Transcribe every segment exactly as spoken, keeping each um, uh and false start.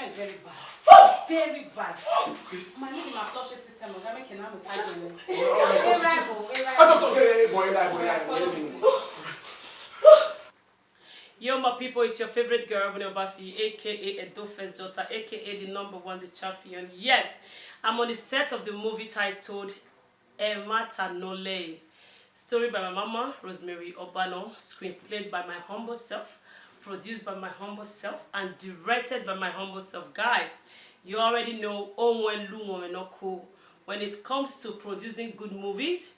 It's very bad. Very bad. My name is flushing system. Oga, make an arm with again. I don't talk. Hey, hey, boy, hey, boy, hey, boy. Yo, my people, it's your favorite girl, Ebony Obasuyi, aka Edo First Daughter, aka the number one, the champion. Yes, I'm on the set of the movie titled Emata Nole. Story by my mama, Rosemary Obano, screenplayed by my humble self, produced by my humble self, and directed by my humble self. Guys, you already know Onwen Luwon Enoko. When it comes to producing good movies,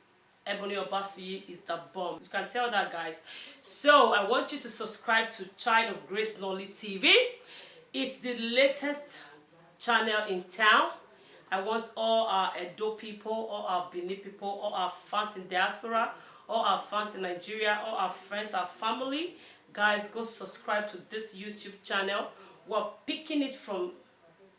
Ebony Obasuyi is the bomb. You can tell that, guys. So I want you to subscribe to Child of Grace Nolly T V. It's the latest channel in town. I want all our Edo people, all our Benin people, all our fans in diaspora, all our fans in Nigeria, all our friends, our family. Guys, go subscribe to this YouTube channel. We're picking it from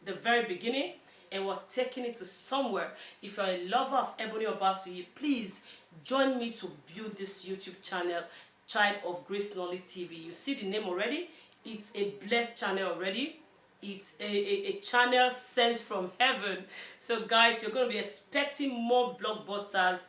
the very beginning, and we're taking it to somewhere. If you're a lover of Ebony Obasuyi, please join me to build this YouTube channel, Child of Grace Nolly T V. You see the name already? It's a blessed channel already. It's a, a, a channel sent from heaven. So, guys, you're going to be expecting more blockbusters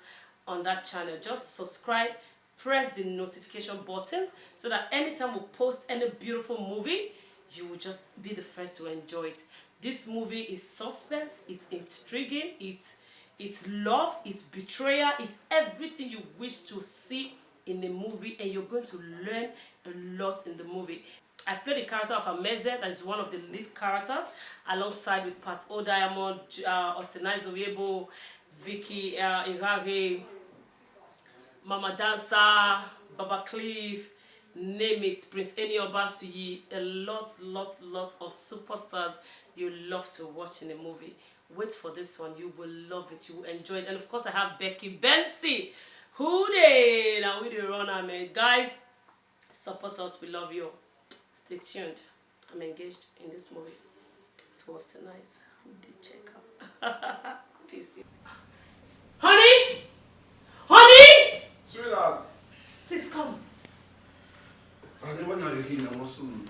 on that channel. Just subscribe, press the notification button so that anytime we post any beautiful movie, you will just be the first to enjoy it. This movie is suspense, it's intriguing, it's it's love, it's betrayal, it's everything you wish to see in a movie, and you're going to learn a lot in the movie. I play the character of Ameze, that is one of the lead characters, alongside with Pat O Diamond, J- uh, Austin Izoyebo, Vicky uh, Irare, Mama Dancer, Baba Cliff, name it, Prince Eni Obasuyi, a lot, lot, lot of superstars you love to watch in the movie. Wait for this one, you will love it, you will enjoy it. And of course, I have Becky Benson. Who dey? Now we dey run am, eh? Guys, support us, we love you. Stay tuned. I'm engaged in this movie. It was tonight. They check out. Peace. Honey! Honey! Sweetheart, Please come. I didn't want to hear no more soon.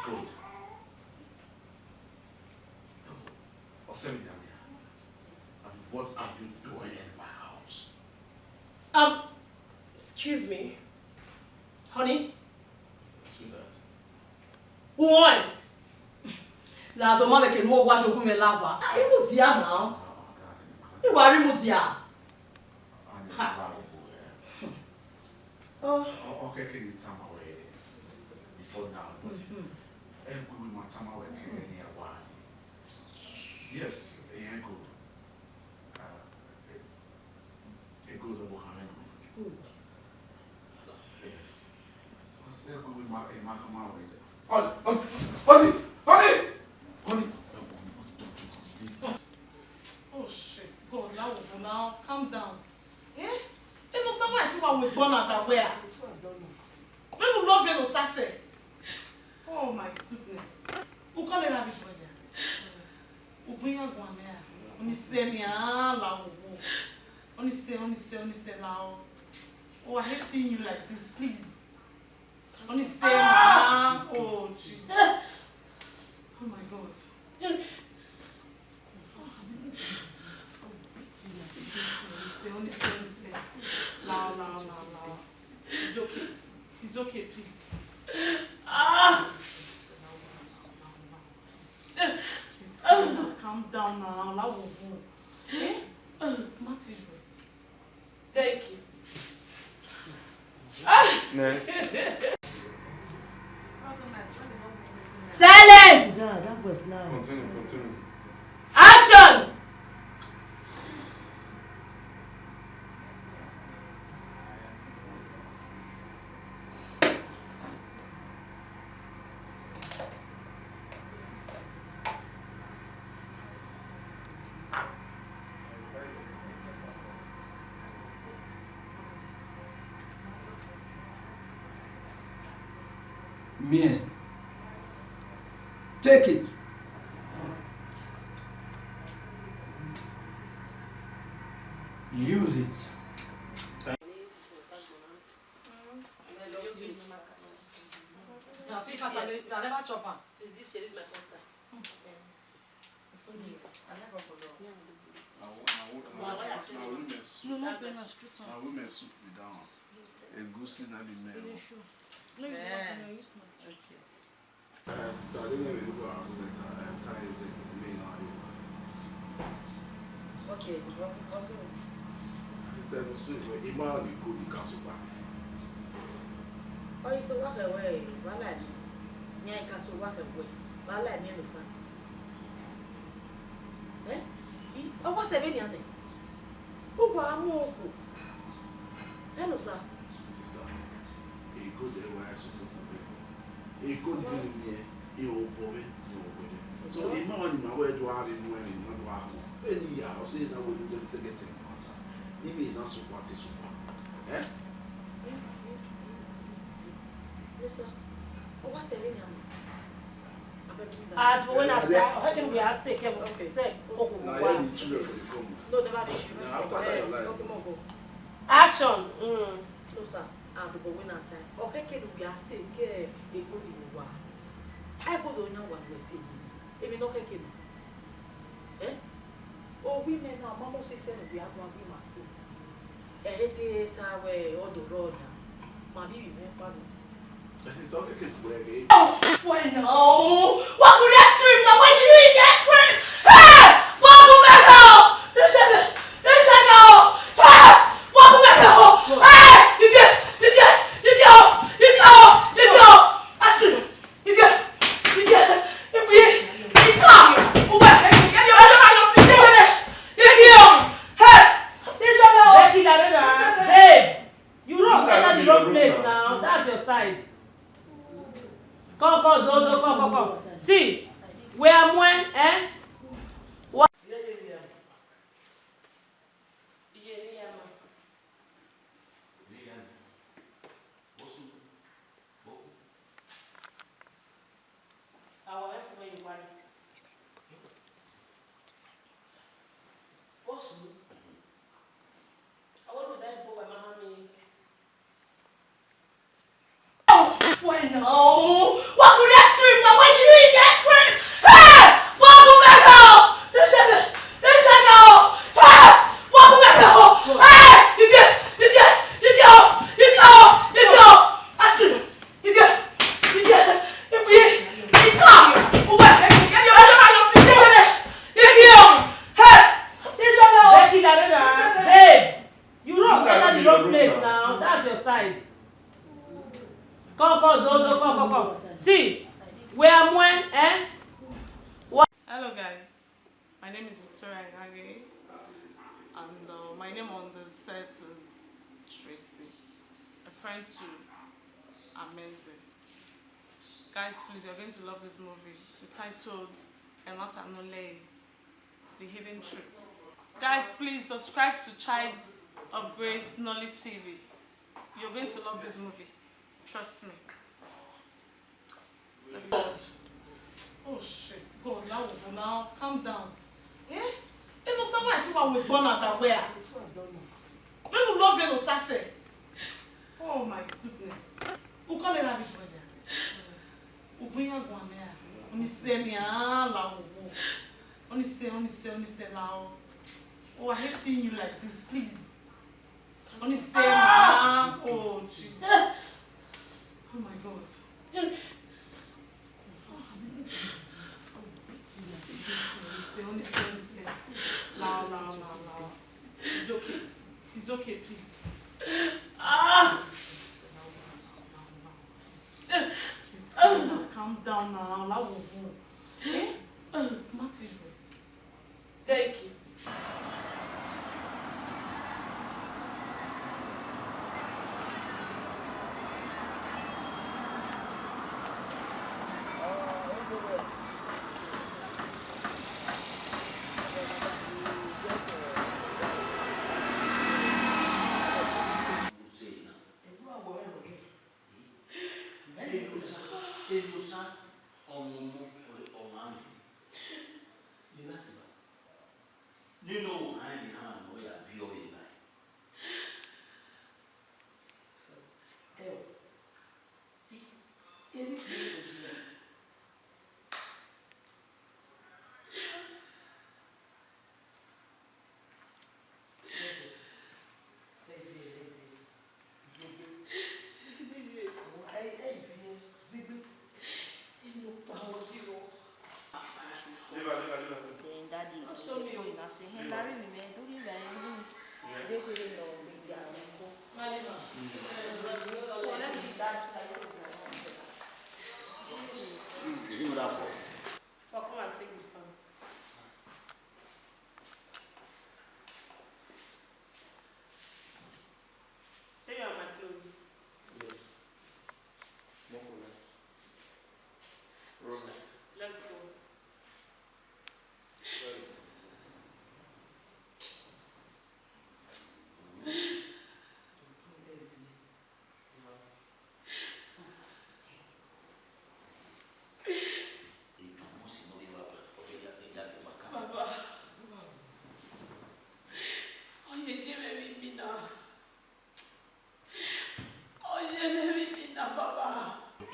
Good. Osemi Damia, and what are you doing in my house? Um, excuse me. Honey, Sweetheart, one. Lado ma meke mo wa jogu me lawa. Ah, imu dia now. Iwa ri mu dia. I'm in love with you. Oh, Okay, can you tell me where before now? But eh, we will not tell me where can any award. Yes, eh, good. Uh, eh, eh, good, Obo Hamego. good. Yes. I said, good with my, eh, my command. Honey, honey, honey, honey, honey, don't do this, please. Oh shit, God, now, now calm down. Eh? You know, someone I think I will burn out that way. When you love you, Sase. Oh my goodness. Who call it rubbish when there? Ugunya Guanea. Oni se ni a la wo. Oni se, oni se, oni se la o. Oh, I hate seeing you like this, please. Oni se na. Oh, Jesus. Oh my God. Oni se, oni se, oni se. La, la, la, la. It's okay. It's okay, please. Ah! Please calm down, calm down now. La wo wo. Eh? Matthew. Thank you. Next. Silence! Yeah, that was now. Continue, continue. Action! Mien. Take it. Use it. Na sweet matter, I never chop am. Since this year, this my first time. Na women soup. Na women soup be that one. Egusi na be men. Eh. Okay. Uh, sister, I don't know if you go around later. Uh, time is it? Me now. What's it? What's it? Sister, I go speak. But Emma dey go the castle back. Oh, you so walk away. Wala ni. Nya ka so walk away. Wala ni no sa. Eh? I, oh, what's it? Ni ane. Ugo amu ugo. Hello, sir. Sister, e go the way I suppose to be. E go the way me, e o bobe, e o bobe. So e ma wani ma we do ari mu eni ma do ahu. Eni ya o se na we do se get in matter. Ni me na so kwate so kwa. Eh? Yes, sir. Oh, what's it? Ni ane. As when I say, how can we ask take care of Okay. Step, koko Na wa. here the children for the come. No, never be sure. Na after that your life. Okay, mo go. Action. Mm. No, sir. Ah, but when I time. Okay, kid, we are still here. E go the wa. I go do nya wa we still. Emi no keke no. Eh? Oh, women now, mama say say we are going to be massive. Eh, eti sa we all the road now. Ma bi we me fa no. That is talking case where they Why now? What would I scream now? Why did you eat ice cream? Hey! What would I go? This is this is now. Hey! What would I go? Hey! It's yes, it's yes, it's all, it's all, it's all. Ice cream. It's yes, it's yes, it's yes. Ah! Uwe. It's yes, it's yes. Hey! It's now. Becky Lorena, babe, you run scatter the wrong place now. That's your side. Come, come, do, do, come, come, come. See, we are when, eh? Why now? What would I scream now? Why did you eat ice cream? Hey! What would I go? This is this is now. Hey! What would I go? Hey! It's yes, it's yes, it's all, it's all, it's all. Ice cream. It's yes, it's yes. If we, it's not. Uwe. It's you. Hey! It's now. Becky Lorena, babe, you run scatter the wrong place now. That's your side. Come, come, do, do, come, come, come. See, we are when, eh? Hello guys, my name is Victoria Ingage, and uh, my name on the set is Tracy, a friend to Amazing. Guys, please, you're going to love this movie. It's titled Emata Nolei, The Hidden Truth. Guys, please subscribe to Child of Grace Nolly T V. You're going to love this movie. Trust me. God. Oh shit. God, now, now, calm down. Eh? Eno sawa ti wa we born at where? When you love Eno Sase. Oh my goodness. Who call it rubbish when there? Ubunya gwane. Oni se ni a la wo. Oni se, oni se, oni se la o. Oh, I hate seeing you like this, please. Oni se na. Oh, Jesus. Oh my God. Oni se, oni se, oni se. La, la, la, la. It's okay. It's okay, please. Ah! Please, calm down, calm down now. La wo wo. Eh? Matthew. Thank you. Elusa, elusa, ọmọ ọmọ, ọmọ àmì. Ní láti bá. Nínú òun àìní àwọn àmì ó yà bí ọyẹ báyìí. Ẹ o.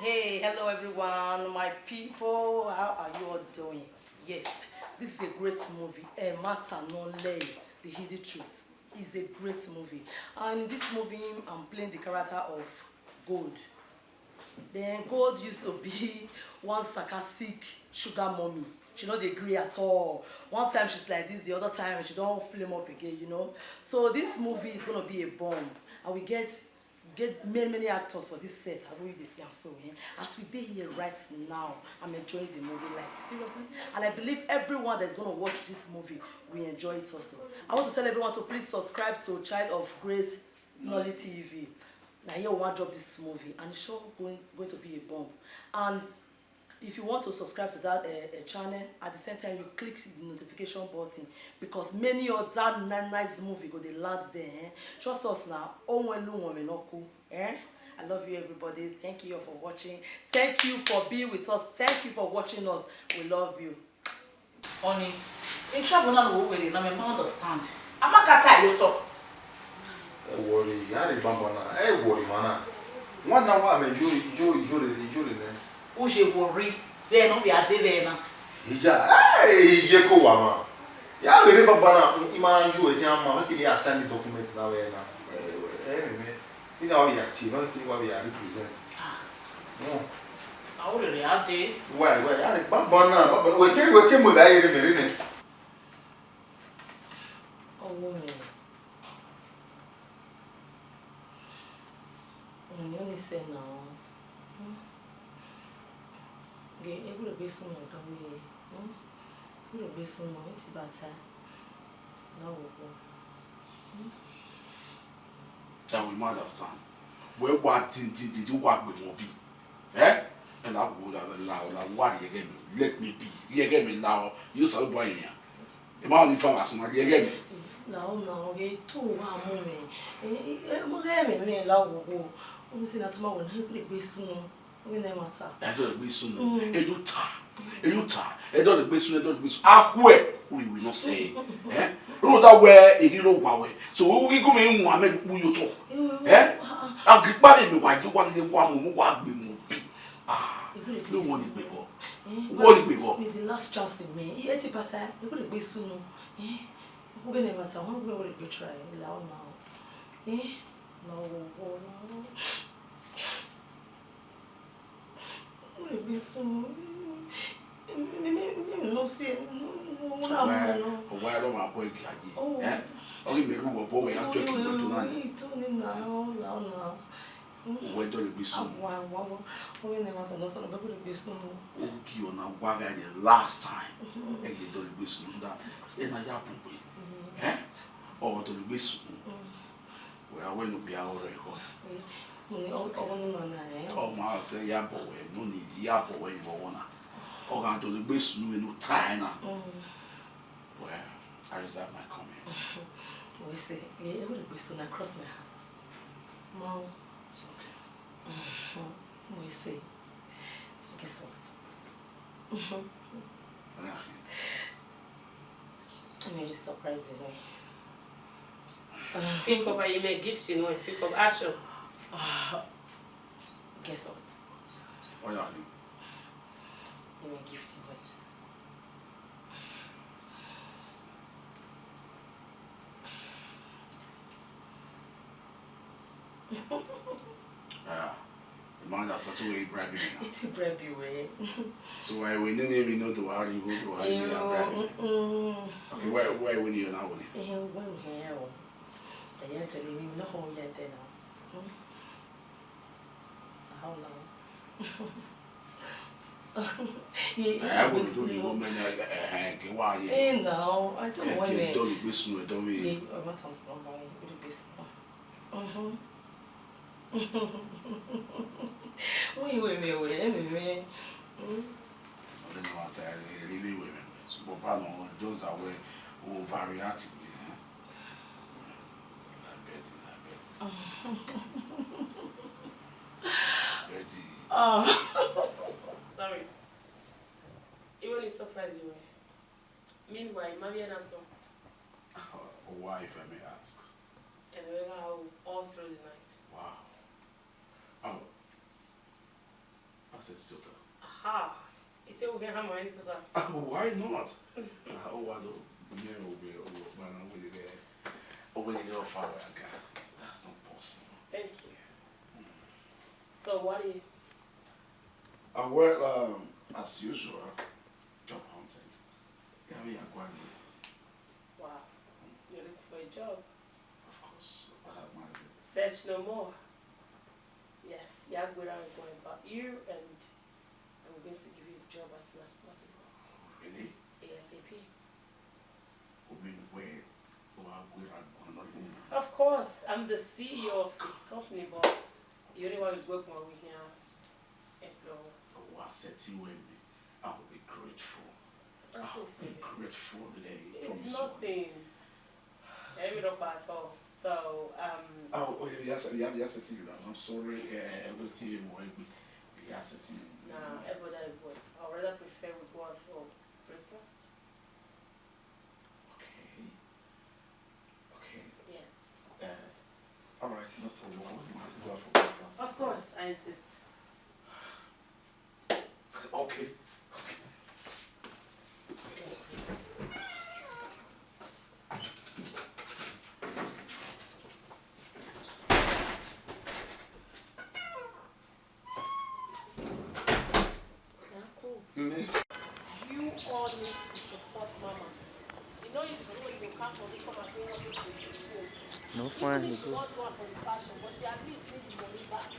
Hey, hello everyone, my people. How are you all doing? Yes, this is a great movie. Eh, Mata no lay, the hidden truth. Is a great movie. And in this movie, I'm playing the character of Gold. Then Gold used to be one sarcastic sugar mommy. She not agree at all. One time she's like this, the other time she don't flame up again, you know. So this movie is gonna be a bomb. And we get get many many actors for this set. I really dey see am so. Eh? As we dey here right now, I'm enjoying the movie like seriously, and I believe everyone that's gonna watch this movie will enjoy it also. I want to tell everyone to please subscribe to Child of Grace Nolly T V. Now here we want drop this movie, and it's sure going going to be a bomb. And if you want to subscribe to that uh, uh, channel, at the same time you click the notification button, because many other ni- nice movie go dey land there. Eh? Trust us now. Onwelu women oku. Eh? I love you everybody. Thank you all for watching. Thank you for being with us. Thank you for watching us. We love you. Honey, in travel now we will now me understand. Amaka tie you talk. Ẹ worry, ya ni bamba na. Ẹ worry mana. Wọn na wa me yo yo yo le yo le ne. Who she worry? There no be a day there now. Ija, ẹ ye ko wa ma. Ya le bamba na. Ima yo e ya ma ki ni assign document na we na. Ẹ me. Ina wa ya ti, no ki wa ya represent. No. Awo rere ade. Why, why? Ya ni bamba na. Bamba we ke we ke mo da ye me ne. Ọwọ́ mi. Onyonyi se na. Ge egwuregwu esi na ọdọ mmiri. Egwuregwu esi na itibata na ọgwụgwọ. That we might understand. Where what did did did you walk with Mobi? Eh? And I would have allowed that why you get me. Let me be. You get me now. You saw boy in here. Ẹ má ní fáwọn àsùnmọ́ ẹ gẹ́ mi. Làwọn náà ọ̀rẹ́ tó wà mú mi. Mo gẹ́ mi mi láwùwọ̀. Omi sì náà tó máa wọ̀ náà lè gbé sún. Omi náà máa ta. Ẹ dọ̀rọ̀ gbé sún. Ẹ yóò ta. Ẹ yóò ta. Ẹ dọ̀rọ̀ gbé sún. Ẹ dọ̀rọ̀ gbé sún. Akú ẹ̀. Orí ìwé náà sẹ́yìn. Ẹ ló dá wẹ èyí ló wà wẹ̀. So owó kíkún mi ń wà mẹ́rin kú yóò tọ̀. Ẹ àgbẹ̀pá mi mi wà yí wà ní wà mú wà gbé mú bí. Ah, ló wọ́n ní gbé bọ̀. Wọ́n ní gbé bọ̀. Ní the last chance mi. Iye ti bàtà. Ẹ kò lè gbé sún. Ẹ kò gẹ́ ní bàtà. Wọ́n gbé wọ́n lè gbé try. Ìlà ọ̀nà. Ẹ lọ́wọ́. Wọ́n lè gbé sún. Mi mi mi no see. Wọ́n náà mú un. Ọwọ́ ẹ lọ́wọ́ àbọ̀ igi ayé. Ẹ ọ̀rẹ́ mi rú wọ̀ bọ́ wẹ̀ yá jọ kí n lọ́dún náà. Ìtọ́ni náà ọ̀la ọ̀la. Where do you be soon? Wọ́n ní ma tọ̀nà sọ̀rọ̀ bẹ́ẹ̀ kò lè gbé sún. Ó kí ọ̀nà wága yẹn last time. Ẹ lè dọ̀lẹ̀ gbé sùn dá. Ẹ náà yà bùn pé. Ẹ ọ̀rọ̀ dọ̀lẹ̀ gbé sùn. Wẹ̀ awẹ́ ló bí awọ́ rẹ̀ kọ́. Ọmọ nínú ọ̀nà ẹ̀. Ọmọ àṣẹ yà bọ̀ wẹ̀ nù ní yà bọ̀ wẹ̀ ìwọ̀ wọn náà. Ọ̀gá dọ̀lẹ̀ gbé sùn nínú táyà náà. Well, I reserve my comment. We say, yeah, it would be soon across my heart. Mom. We say, guess what? What happened? I mean, it's surprising, eh? Pick up and you make gift, you know. Pick up action. Guess what? What happened? You make gift, you know. Ah, the man that such a way bribe me now. It's a bribe you way. So I win the name, you know, do how you go, do how you are bribe me. Mm. Okay, why, why win you now? Eh, when here, oh. I am telling you, no, how you are there now. Hmm? How now? I will do the woman, eh, eh, eh, why you? Eh, now, I tell you what, Eh, eh. don't be smooth, don't be. Yeah, I'm not on somebody. It would be small. Mm-hmm. Wait, wait, wait, wait, wait, wait. Mm. I don't know what I really women. So, Papa, no, just that way, overreacting, eh? I bet, I bet. Betty. Oh. Sorry. It really surprised you, eh? Meanwhile, Mami and Aso. Why, if I may ask? And we were all, all through the night. Wow. Oh, Aha. It's a weekend hammer into that. Ah, why not? Ah, oh, I don't. Yeah, oh, yeah, oh, man, I'm with you there. Oh, wait, you're far away. That's not possible. Thank you. So, what do you? Uh, well, um, as usual, job hunting. Yeah, we are going. Wow. You're looking for a job? Of course. I have my. Search no more. Yes, Yagbera is going about you, and I'm going to give you a job as soon as possible. Really? A S A P. I mean, where? Of course, I'm the C E O of this company, but you only want to work more with here. Employ. Oh, I said you and me. I will be grateful. I will be grateful. It's nothing. Every up at all. So, um, oh, oh, yeah, yes, yeah, yes, it's you now. I'm sorry. Uh, I will tell you more. Yes, it's you. Nah, everybody, I would rather prefer we go out for breakfast. Okay. Okay. Yes. Uh, all right, no problem. What do you want to do for breakfast? Of course, I insist. Okay. Miss. You all need to support Mama. You know, it's good when you come for me, come and say what you do. No fine, you go. Not one for the fashion, but she at least need the money back.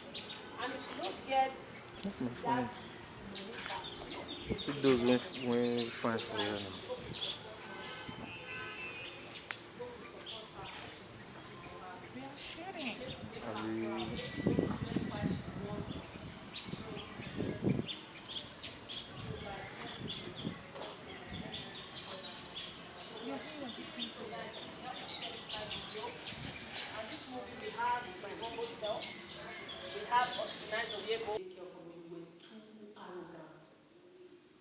And if she don't get. That's my friend. See those when, when fine for you. You were too arrogant.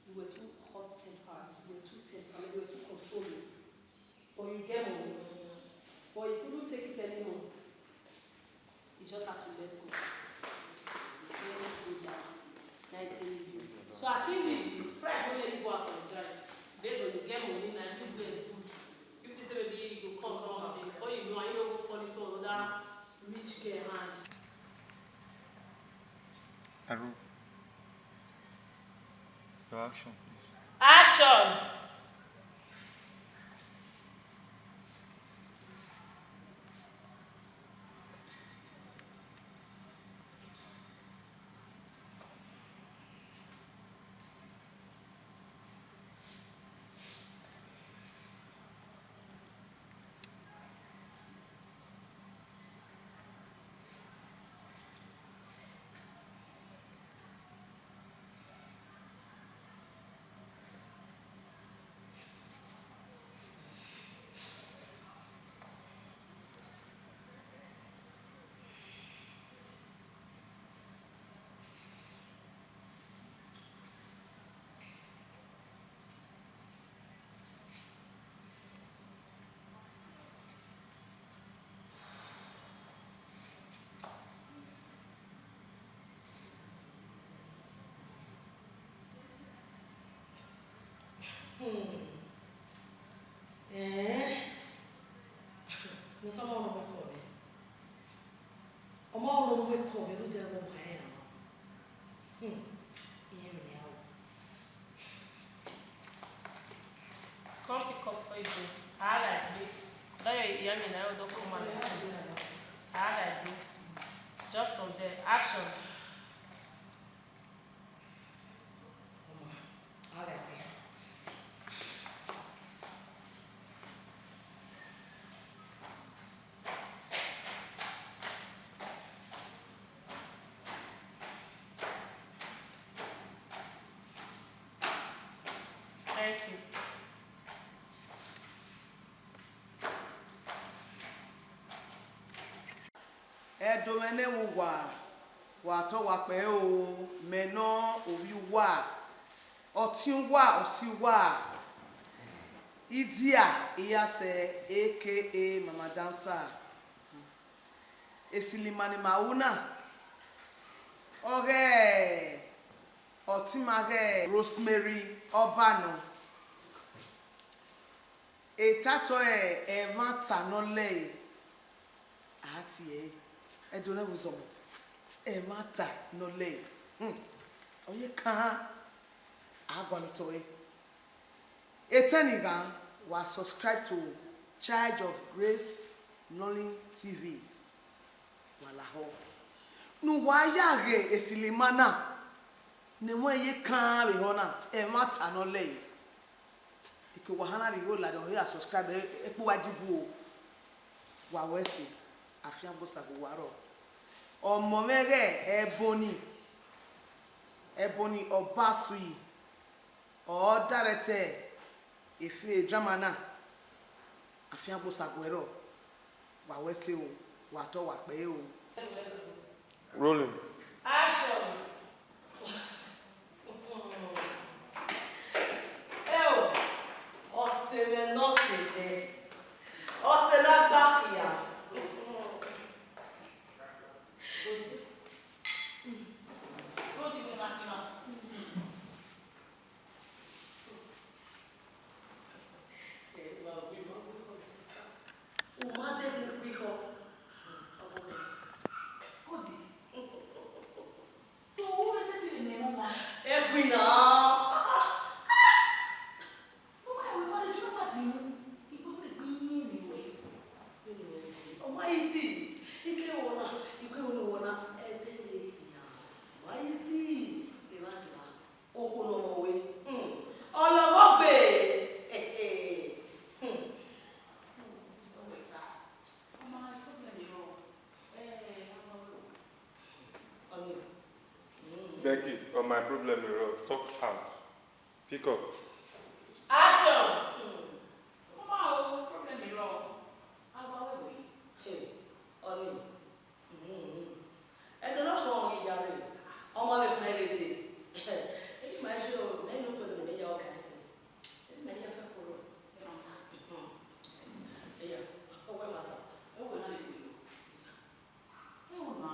You were too hot-tempered. You were too temperamental. You were too controlling. But you get money. But you couldn't take it anymore. You just had to let go. Let go down. Now it's in you. So as he leave you, pride no let you go apologize. Based on you get money, now you do well good. You feel say maybe you go come something. Before you know, you no go fall into another rich girl hand. Aru, your action, please. Action! Hmm. Eh? No, someone will call me. Ọmọ ọ̀rọ̀ ń wé kọ̀ mí ló jẹ́ wọ́n wà ẹ̀ hàn. Hmm. Ìyẹn mi á wò. Come pick up for you. Àárà ìgbé. Lọ́yọ̀ ìyá mi náà ló kó máa lọ. Àárà ìgbé. Just from there. Action. Ọmọ, àárà ìgbé. Thank you. Ẹ̀dùn ẹni wò wà, wà tọ́ wà pẹ́ o, mẹ́nà òbí wà, ọtí wà, ọtí wà, Idia Iyase, A K A Mama Dancer. Esilimani Mauna. Okay. Ọtí máa rẹ̀ Rosemary Ọbànà. Ètàtọ̀ ẹ̀ ẹ̀ má tà náà lẹ́yìn. Àti ẹ̀ ẹ̀ dùn náà bùsọ̀ mọ̀. Ẹ̀ má tà náà lẹ́yìn. Hmm. Ọyẹ kan á gbà lọ́tọ̀ ẹ̀. Eteniga wa subscribe to Child of Grace Nollywood T V. Walaho. Nu wa ya ge esilimana. Ne mo ye kan re hona. E ma ta no le. Ike wahana ri yo la de ya subscribe e, e pu wa dibu o. Wa wesi. Afia bosa go waro. Ọmọ mẹrẹ Ebony. Ebony Obasui. Ọ director efi drama na. Afia bosa go ẹrọ. Wa wẹsẹ o, wa tọ wa pẹ o. Rolling. Action. Ẹ o, ọ̀sẹ̀ rẹ̀ náà sì rẹ̀. Ọ̀sẹ̀ lágbá ìyá. Every now. Ọmọ isi, ike wona, ike wona wona, ete le ya. Ọmọ isi, eba sila. Okonomowe. Hmm. Ọlọ́wọ́ gbé. Hmm. Becky, on my problem, you talk out. Pick up. Action. Hmm. Mama, o problem, you. Hey, honey. Hmm. Ẹ dọ̀rọ̀ kan ìyá rẹ̀, ọmọ mi kan lè dé. Èyí máa ṣe o, mẹ́rin ló pẹ̀lú mi yá ọkàn ẹ̀sìn. Èyí máa yá fẹ́ kúrò. Ẹ máa ta. Ẹ̀yà, ọwọ́ ẹ̀ máa ta. Ẹ wò náà lè pè é. Ẹ wò náà.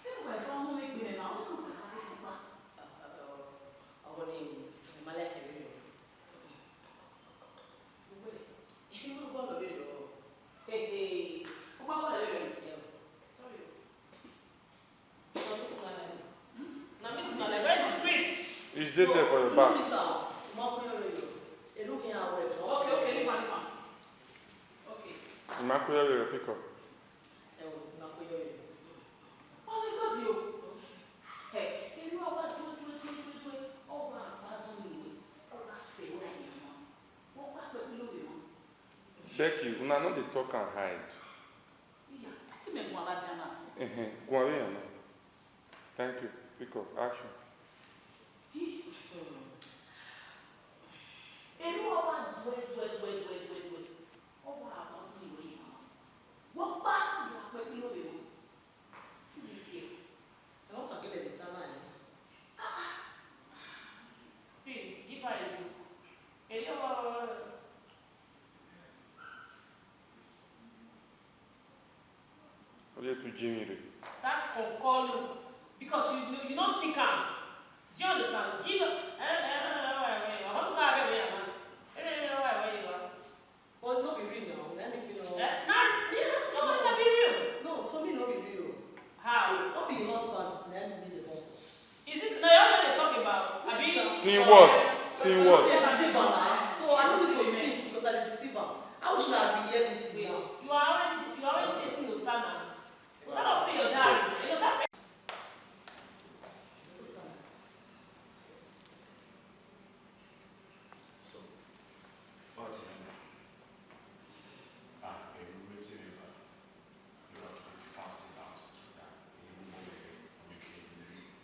Ẹ wò ẹ̀fọ́ mú mi gbìnrin náà, ó ní kò pẹ̀fọ́ tó fipá. Ọmọ ni ìmọ̀lẹ́ kẹ̀lé mi. Ìwé, ìwé gbọ́dọ̀ lè lọ. Hey, hey. Ó máa gbọ́dọ̀ lè lọ. Sorry. It's there there for your back. Okay, okay, leave am, leave am. Okay. Immaculate, you pick up. Becky, una no dey talk and hide. Ehe, go away now. Thank you. Pick up. Action. See, give her a look. A little. Only to Jimmy. That concall look, because you you don't think am. Do you understand? Give her. But no be real now. Let me be real. Eh, na, you know, no, no be real. No, to me no be real. How? No be husband. Let me be the husband. Is it na your husband dey talk about? Abi? Seeing what? Seeing what? Dey deceive am na. So I no need to think because I dey deceive am. How should I be here with you now? You are already you are already dating Osama. Osama pay your dad. Osama pay. So, what? Ah, baby, wetin ever. You have to be fasting out to that. You won't go there. We can't believe.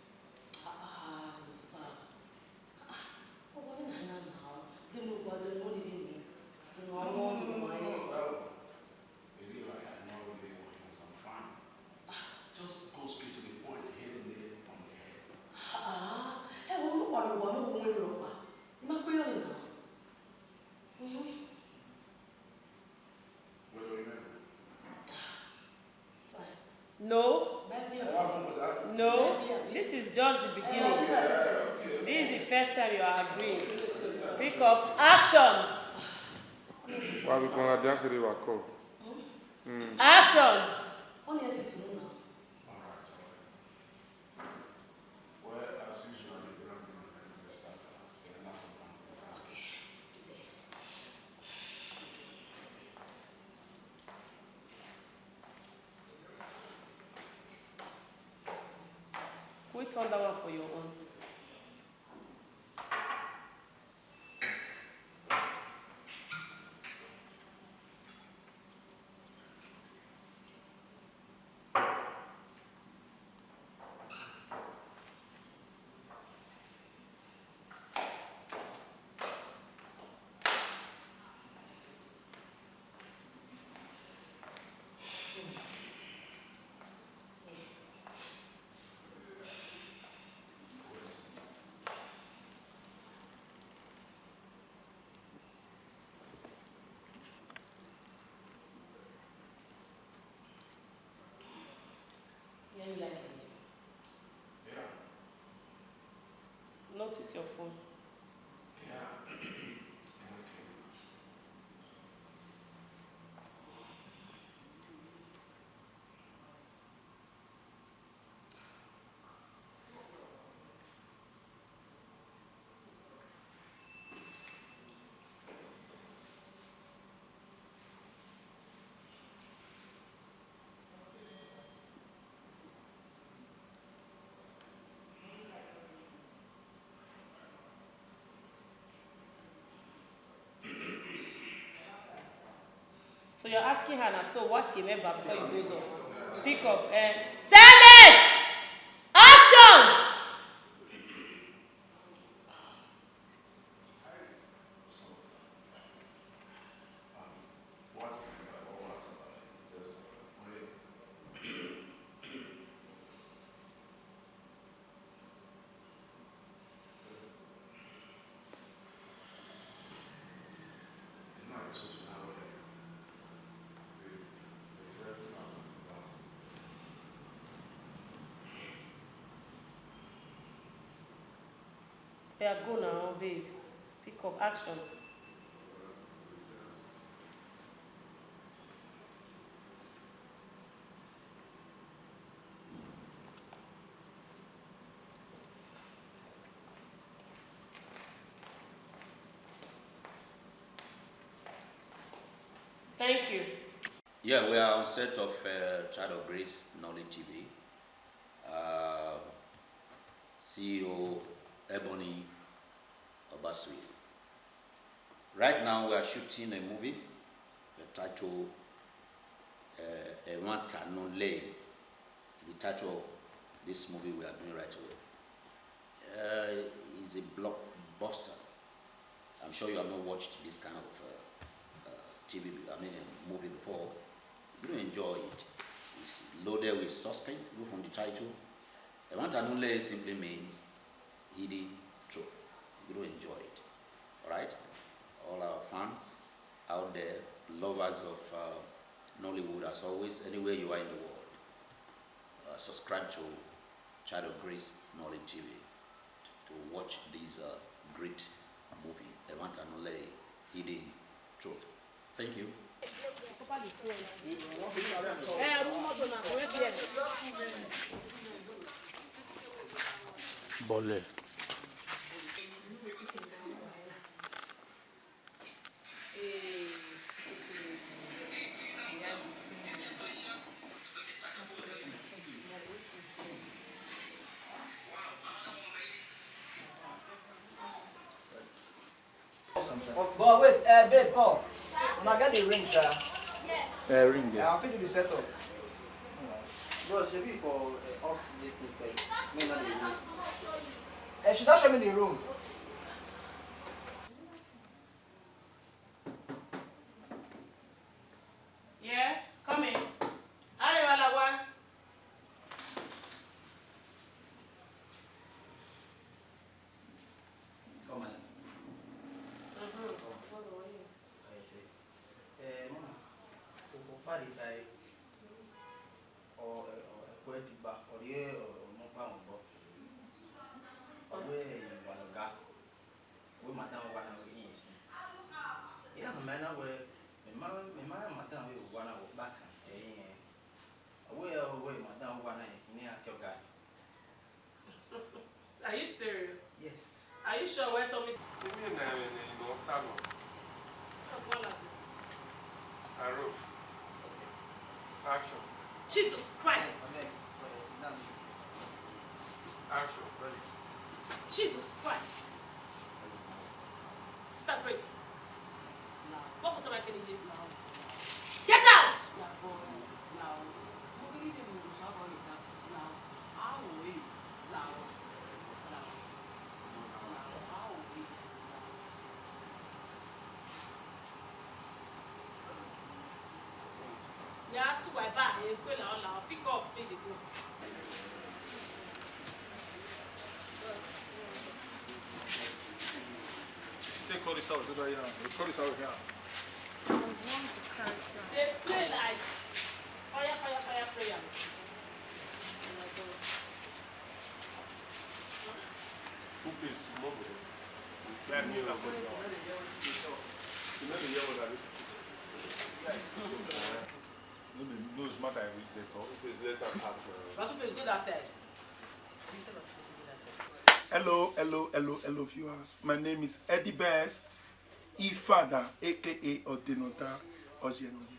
Ah, no, sir. Ah, oh, what na now? Dem no go, dem no need me. Dem no want to. No, no, no, no, no. Really, like, I know really what is on fine. Just go straight to the point, hit the nail on the head. Ah, ẹ wo orúkọ rẹ̀ wà ní ohun èrò pa. Ẹ má pé yọ̀nì náà. What do you mean? It's fine. No. Maybe. Ẹ wá fún bọ̀dá. No. Maybe, àbí? This is just the beginning. This is the first time you are agreeing. Pick up. Action! Wa bi kon la dia kede wa ko. Action! Wọ́n ní ẹ ti sùn náà. Well, as usual, the ground in the stuff. Quick, turn that one for your own. Yeah, you like it. Notice your phone. So you're asking her now, so what you remember before you doze off? Pick up. Eh? Silence! Action! Yeah, go now, babe. Pick up. Action. Thank you. Yeah, we are on set of uh, Child of Grace Nolly T V. Uh, C E O Ebony Obasui. Right now, we are shooting a movie. The title uh, Ewanta No Lay is the title of this movie we are doing right away. Uh, it's a blockbuster. I'm sure you have not watched this kind of uh, uh, T V, I mean, a movie before. You will enjoy it. It's loaded with suspense, even from the title. Ewanta No Lay simply means hidden truth. You will enjoy it. All right? All our fans out there, lovers of uh, Nollywood, as always, anywhere you are in the world, uh, subscribe to Child of Grace Nolly T V to watch this uh, great movie, Ewanta No Lay, Hidden Truth. Thank you. Bole. But wait, uh, babe, come. Una get the ring, sha. Uh, ring there. I fit do the setup. Bro, shebi for uh, off this thing first. Me not dey waste. Uh, she don show me the room. Yeah, come in. Arewalawa. Come on. Mm-hmm. I say. Eh, mama, for party by or or kwe di ba or ye or mo pa mo bo. Madam Obana we in. Ina no mena we me mara me mara madam we Obana we back. Eh. We we madam Obana in. Ni ati oga. Are you serious? Yes. Are you sure? Where told me? Èmi náà rẹ̀ ni ìgbọ̀n tà lọ. Ọgbọ́n làdé. Arrow. Action. Jesus Christ. Action. Jesus Christ. Sister Grace. What was I getting here now? Get out! Ya su wifi e kwe la ola pick up me dey go. Take all this out, put that here. Take all this out here. They pray like fire, fire, fire prayer. Oh my God. Two piece, small body. Try me, oh my God. You know the yellow that is. No, no, it's matter. It is later part. But if it's good, I said. Hello, hello, hello, hello, viewers. My name is Eddie Best Ifada, A K A Odenota Ojenoye.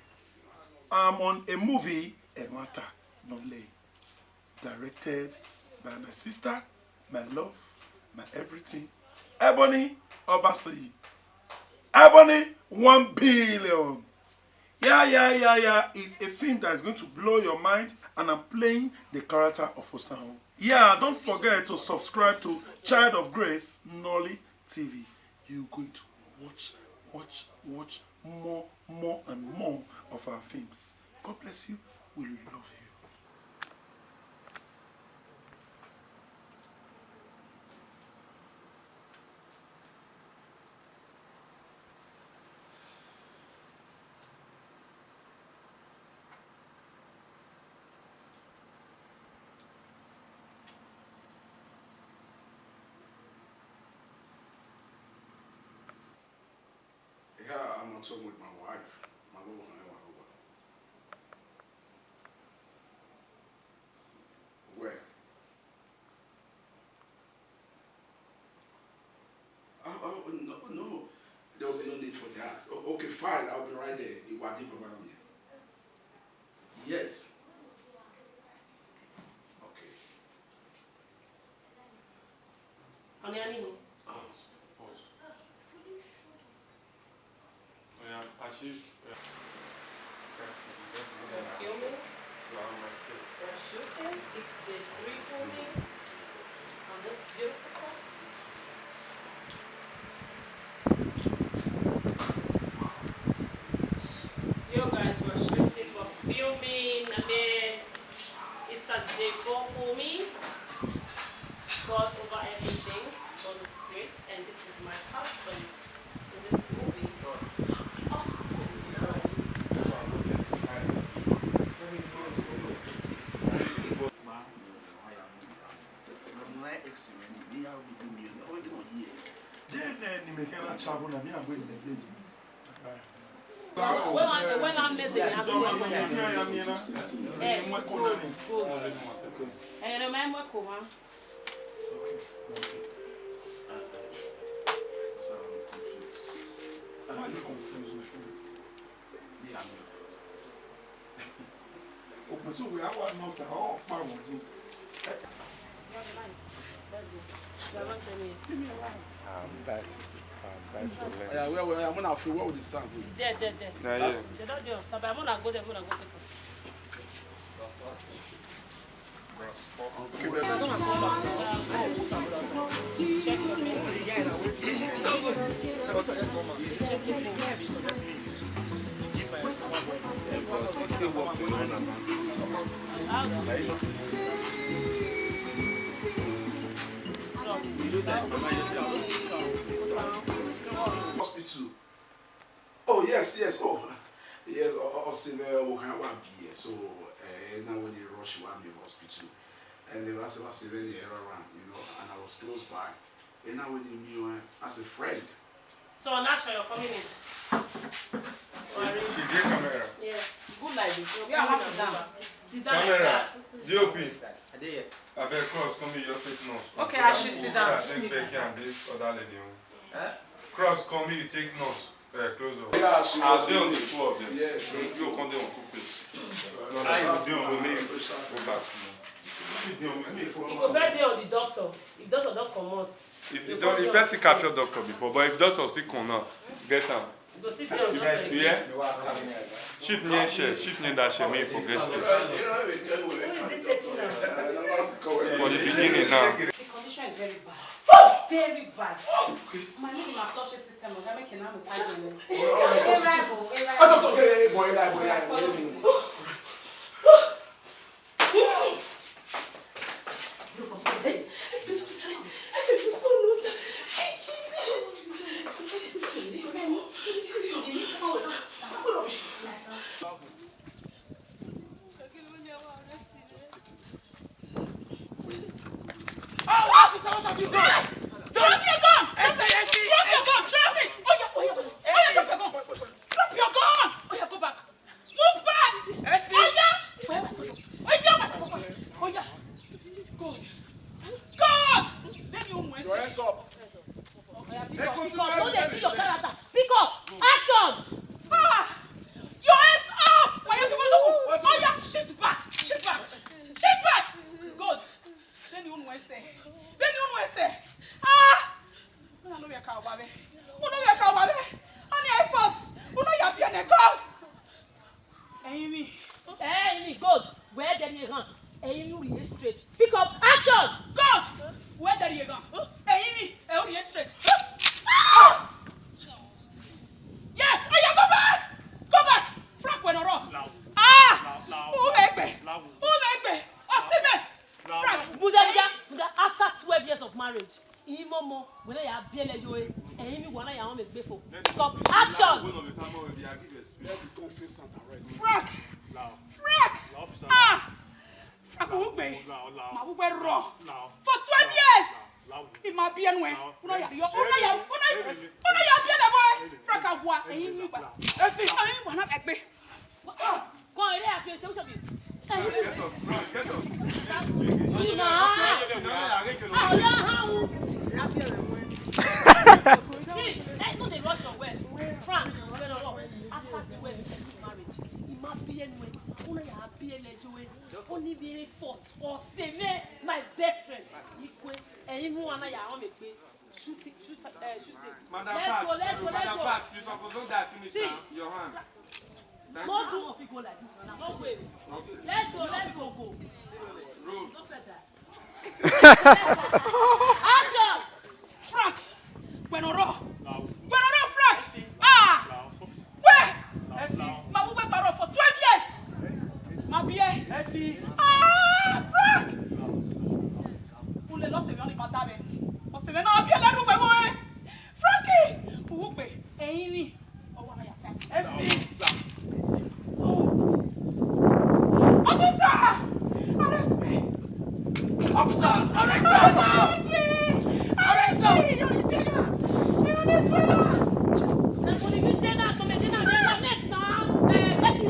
I'm on a movie, Emata Nole, directed by my sister, my love, my everything, Ebony Obasoyi. Ebony, one billion. Yeah, yeah, yeah, yeah. It's a film that is going to blow your mind, and I'm playing the character of Osaho. Yeah, don't forget to subscribe to Child of Grace Nolly T V. You're going to watch, watch, watch more, more, and more of our films. God bless you. We love you. Yeah, I'm at home with my wife. My love, I want to Where? Oh, oh, no, no. There will be no need for that. Oh, okay, fine. I'll be right there. Iwadi Babalamia. Yes. Okay. Honey, honey. Oh, pause. Oh, yeah, achieve. Yeah. We're filming. We're shooting. It's day three for me on this beautiful set. Yo, guys, we're shooting, we're filming. I mean, it's a day four for me. God over everything. God is great, and this is my husband in this movie, Austin. Then, eh, ni mekana travel na me, I'm going to the When one, when one message, I'm going to. Yes. Good. And then my mom come on. Okay, okay. Ah, ah, ah. Sorry, I'm confused. Ah, you confused me. Me, I'm your. Okay, so we have one note. Oh, power. You're the line. Let's go. You're not telling me. Give me a line. Um, that's, um, that's the lens. Yeah, well, well, I'm gonna feel what would the sound be? There, there, there. Yeah, yeah. They don't do us. But I'm gonna go there. I'm gonna go take us. Hospital. Oh, yes, yes. Oh, yes. Osibe Okawa be here. So, eh, now when they rush one me hospital, and they was was even the error one, you know, and I was close by. And now with me, uh, as a friend. So on action, you're coming in. She get camera. Yes. Good like this. You're Yeah, coming sit down. Sit down like Camera. That. D O P. I dey here. Abeg, cross come here, you take nose. Okay, I should sit down. Yeah, take back and this other lady. Huh? Cross come here, you take nose. Uh, close up. Yeah, she I'll was be on the two of them. Yes. You come there on two face. No, no, I'll be on me. Go back to me. You go back there on the doctor. If doctor don't come out. If you don't, if person capture doctor before, but if doctor still come now, get am. You go sit there on doctor. Yeah. Shift near chair, shift near that chair, make you for get space. Who is it taking now? For the beginning now. The condition is very bad. Very bad. My name na flushing system, oga, make una no tag me. Ah, doctor, hey, hey, boy, hey, boy, hey, boy. Drop your gun! Drop your gun! Drop it! Oya, oya, oya, drop your gun! Drop your gun! Oya, go back! Move back! Oya! Oya, oya, oya! God! God! Let me own myself. Your hands up! Oya, pick up, pick up! No dey kill your character! Pick up! Action! Ah! Your hands up! Oya, shift back! Shift back! Shift back! God! Beni unu ese. Beni unu ese. Ah! Una no ya ka wa be. Una ya ka wa be. Ani ai fot. Una ya bi ene God. Ẹ̀yin mi. Ẹ̀yin mi, God. Where there you run? Ẹ̀yin mi, we straight. Pick up. Action. God. Where there you run? Ẹ̀yin mi. Ẹ o straight. Ah! Yes. Oya, go back. Go back. Frank Wenoro. Ah! Umegbe. Umegbe. Osime. Frank, Buda, Buda, Buda, after twelve years of marriage, Imomo, whether you are B L A J O A, and Imi Wana Yawon Megbefo. Stop. Action! Frank! Frank! Ah! Frank Ugbe! Ma Ugbe Ro! For twelve years! Ima B N W! Una ya, yo, una ya, una ya, una ya B N W! Frank Agwa, and Imi Ugba. Efi, Imi Wana Egbe. Come here, I feel so sorry. Please, let's not dey rush your words. Frank, after twelve years of marriage, Ima B N W, una ya B L A J O A, only be any fault or save my best friend. Ikwe, and you wanna ya home a shoot it, shoot it, uh, shoot it. Madam Pat, let's go, let's go, let's Madam go. Pat, you suppose don die finish now. Your hand. No do. No way. Let's go, let's go, go. Road. Action! Frank! Gbenoro! Gbenoro, Frank! Ah! Where? Ma Ugbe Paro for twelve years! Ma Bie! Ah! Frank! Ule lo se mi oni bata be. O se mi na bi ele ru gbe mo e. Frankie! Ugbe, ẹ̀yin ni. Officer! Arrest me! Officer! Arrest her! Arrest me! Arrest her! You're a jailor! You're a jailor!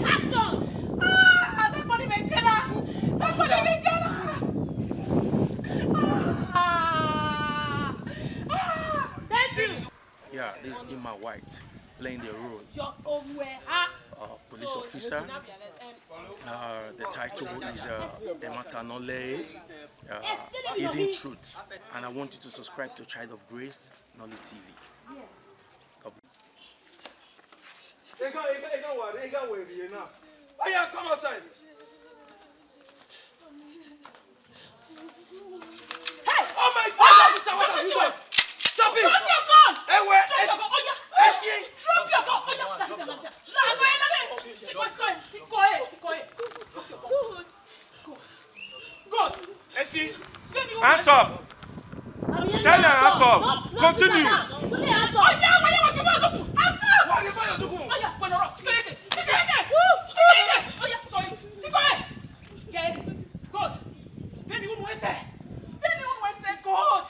Action! Ah, that body may jailor! That body may jailor! Ah! Ah! Thank you! Yeah, this is Ima White playing the role of a police officer. Uh, the title is uh, Emata Nole, uh, Hidden Truth. And I want you to subscribe to Child of Grace Nolly T V. Yes. God bless. Ego, ego, ego, worry, ego, worry, you know. Oh yeah, come outside. Hey! Oh my God! Officer, what are you doing? Stop it! Drop your gun! Hey, where? Drop your gun! Oh yeah! Hey, drop your gun! Oh yeah! Like that, like that. Like that, like that. Siko, siko, siko, eh, siko, eh. Drop your gun. Go. Go. Hey, see? Hands up! Tell them hands up! Continue! Hands up! Oh yeah, oh yeah, oh yeah, oh yeah, hands up! Oh yeah, oh yeah, siko, eh, siko, eh. Siko, eh, siko, eh. Good. Beni unu ese. Beni unu ese. Good.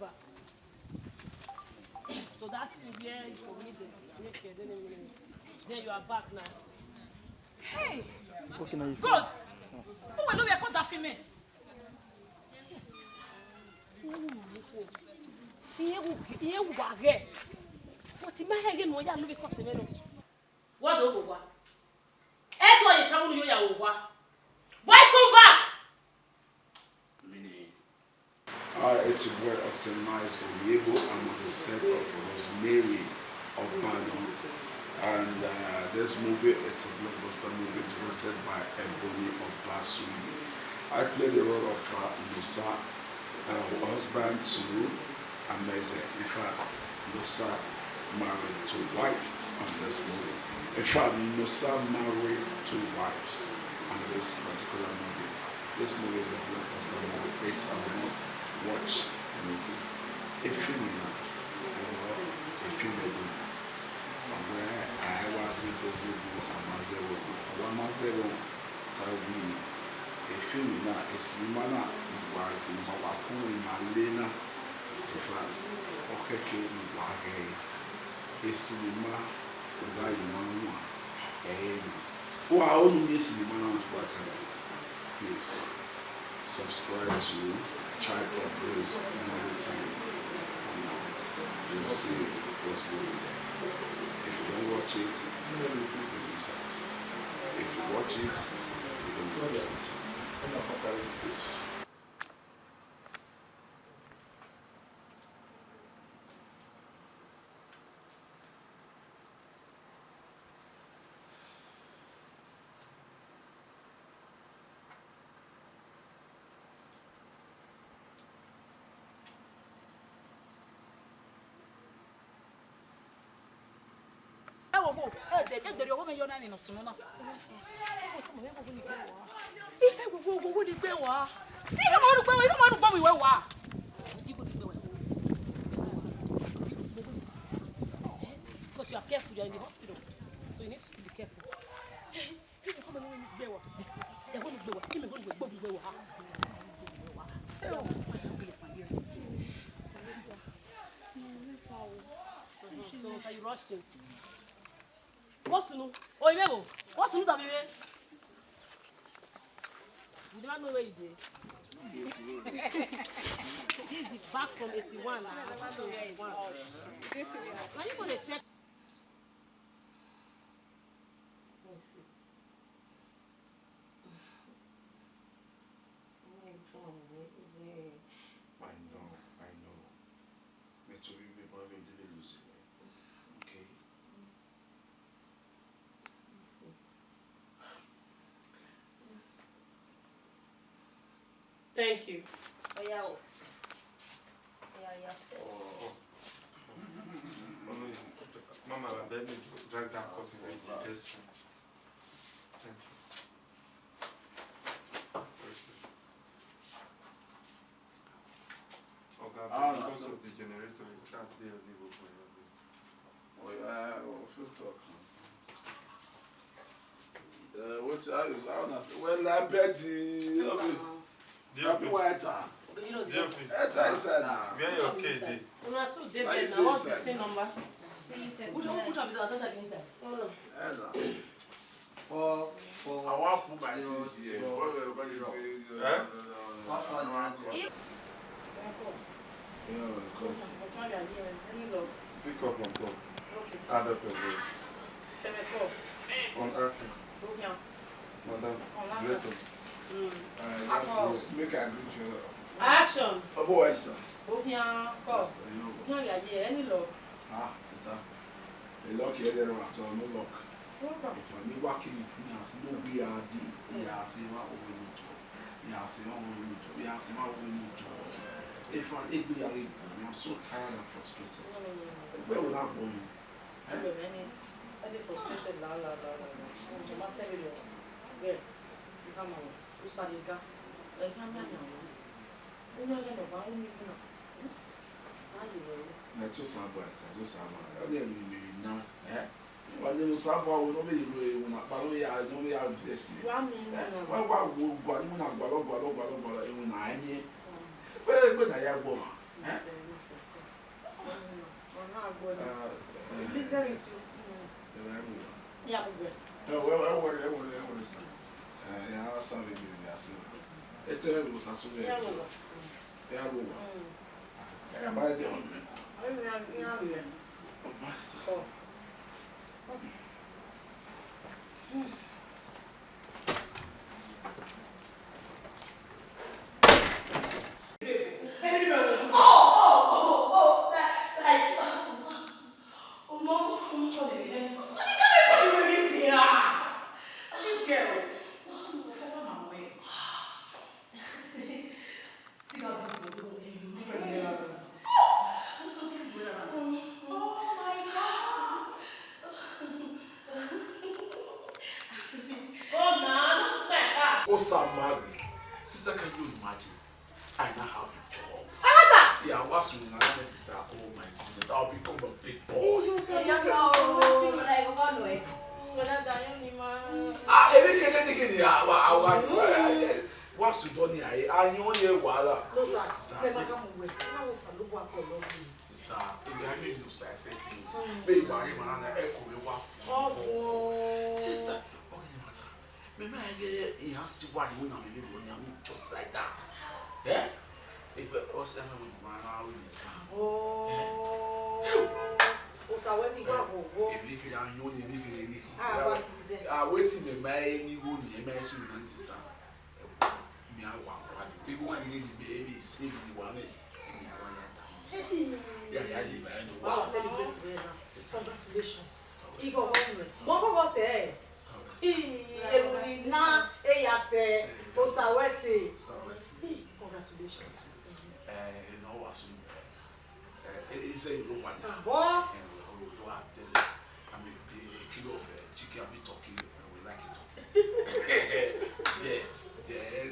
Back. So that's where you for me the snake, then you are back now. Hey! Okay, now you God! Who will know where that female? Yes. Iye wu, iye wu wa ge. But my head no ya no be cause me no. What do wa? Eto ye travel yo ya wa. Why come back? Meaning, hi, it's your boy Austin Nice Oyebo. I'm on the set of Rosemary Obano. And uh, this movie, it's a blockbuster movie directed by Ebony Obasui. I play the role of uh, Musa, uh, husband to Amazing. In fact, Musa married to wife on this movie. In fact, Musa married to wife on this particular movie. This movie is a blockbuster movie. It's a must watch movie. A film, you know, a film, you know. Where I was impossible, I was able, I was able. Tawi, a film, na a cinema, na wa wa kuna malena. In fact, okay, ke wa ge a cinema, wa you want, eh, na. Wa onu a cinema na wa kana. Please subscribe to Child of Grace Movie T V. You'll see what's going on. If you don't watch it, you miss out. If you watch it, you don't miss out. Peace. Ẹ wo wo, ẹ dẹ, ẹ dẹrẹ ọwọ́ mi yọ náà nínú sunu náà. Ẹ wo wo wo wo ni gbé wá. Ẹ wo ni gbé wá, ẹ wo ni gbé wá. Because you are careful, you are in the hospital, so you need to be careful. So, so you rushing. What's new? Oh, you know, what's new that we You never know where you dey. This is back from eighty-one now. Back from eighty-one. Now you gonna check. Let me see. I know, I know. Nítorí pé bá mi délé ló sì wẹ̀. Okay. Thank you. Oya o. Oya, oya, set. Oh, oh. Mama, let me drag that cotton with the restroom. Thank you. Oga, ah, because of the generator, you can't hear me go for your way. Oh, yeah, oh, feel talk. Uh, what I was, I was, well, I bet you. Okay. Happy white. Enter inside now. Where your key dey? Una two dey bed now. What's the same number? Which one, which one be that? Don't inside. Oh, no. Four, four, I want to put my things here. What, what you say? Eh? One four zero zero. Yeah, of course. Pick up on call. Add up your voice. On action. Madam, director. Uh, just make I greet you. Action. Obo Western. Obian, call. Obian, we are here. Any luck? Ah, sister. The luck here, there at all. No luck. If I need working, me as no we are the, we are saying what we need to. We are saying what we need to. We are saying what we need to. If I need we are, I'm so tired and frustrated. Where will I go? Ẹ bẹ̀rẹ̀ ni, ẹ ti frustrated la, la, la, la, la. Mo jọ máa sẹ́mi lọ. Bẹ́ẹ̀, ẹ ká máa wọ̀. Ó sáré gá. Ẹ ká máa yàn wọ́n. Ó yán lẹ́nu ọ̀bá, ó ní ìlú náà. Sáàyè wẹ̀ o. Na so some boys, na so some boys. All dem be now, eh? Wọ́n ní some boy, wọ́n no be you know, wọ́n na pa, no be ya, no be ya bless me. Wá mi ní Eh? ìlànà. Wọ́n wá wo gba, wọ́n na gba lọ, gba lọ, gba lọ, gba lọ, wọ́n na ẹ ní. Pé, pé na ya gbọ́. Eh? Please, there is you. Yeah, we go. No, well, well, well, well, well, well, well, sir. Uh, yeah, I'll serve you, yeah, sir. It's a little sassu. Yeah, we go. Yeah, we go. Yeah, by the way. Oh, my, yeah, yeah. Oh, my, sir. Oh. Ó sá máa gbé. Sister, can you imagine? I now have a job. Aláta! Yeah, what's with my sister? Oh my goodness, I'll become a big boy. Ah, èmi kékeré ní kéde àwa àwa what's with Donny? I I only wàhálà. No, sir. Sister, ẹ má ká mú wẹ̀. Ẹ má wọ sàlóbù akọ lọ́dún. Sister, èmi á mú ìlú ṣàìsẹ́ tí o. Bẹ́ẹ̀ ìwà rí màá náà ẹ kò rí wá fún ọ. Sister, what is the matter? Me, me, I get, he has to worry when I'm in the money, I mean, just like that. Eh? If I was ever with my now in the sound. Oh. Ó sá wẹ́ sí ìgbà àkọ́kọ́. Èmi kì í yan yóò ní èmi kì í rí. Ah, wá kì í ṣe. Ah, wetin me, my any go ni, my see my sister. Me, I want, want, people want to get me, baby, see me, want it. Me, I want that. Yeah, yeah, yeah, I know. Wow, celebrate together. Congratulations. Kíkọ́ wọ́n rẹ̀. Mo kọ́kọ́ sẹ́ ẹ̀. Èrùlì ná ẹ̀yà sẹ́. Ó sá wẹ́ sí. Congratulations. Eh, you know what? Eh, he said you don't want that. Àbọ̀. Eh, we don't have to. I mean, the kilo of, eh, chicken, I mean, turkey, eh, we like it. There, there, eh,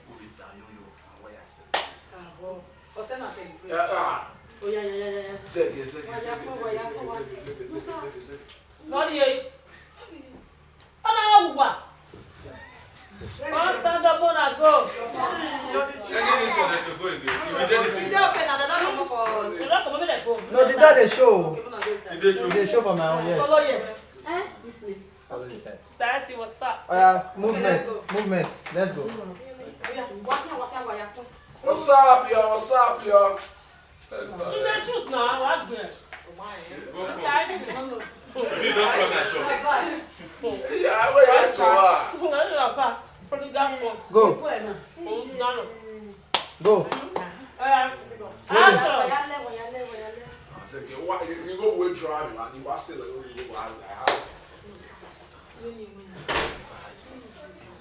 we be down, you know, and why I said that. Àbọ̀. Ọ̀sẹ̀ náà ṣe ìpè. Ah, ah. Ó yá, yá, yá, yá, yá. Zege, zege, zege, zege, zege, zege, zege, zege, zege, zege. Sorry, eh. Ọ̀nà wà. Come stand up, una go. Any need for them to go again? If you dey this She dey okay, na dada comot for. You don comot, make dem go. No, the dad dey show. Okay, una go inside. You dey show. Dey show for my own, yes. Follow here. Eh? This place. Follow inside. Sister Aunty, what's up? Oya, movement, movement. Let's go. Oya, waka, waka, waka. What's up, y'all? What's up, y'all? Let's talk. You dey shoot now, I want this. Sister Aunty. You just come and show. Yeah, wait, wait, so what? No, no, no, no. Go. Mm, no, no. Go. Uh, action. I say, okay, what, you, you go with drive, man. You want to say, like, you go, I, I have.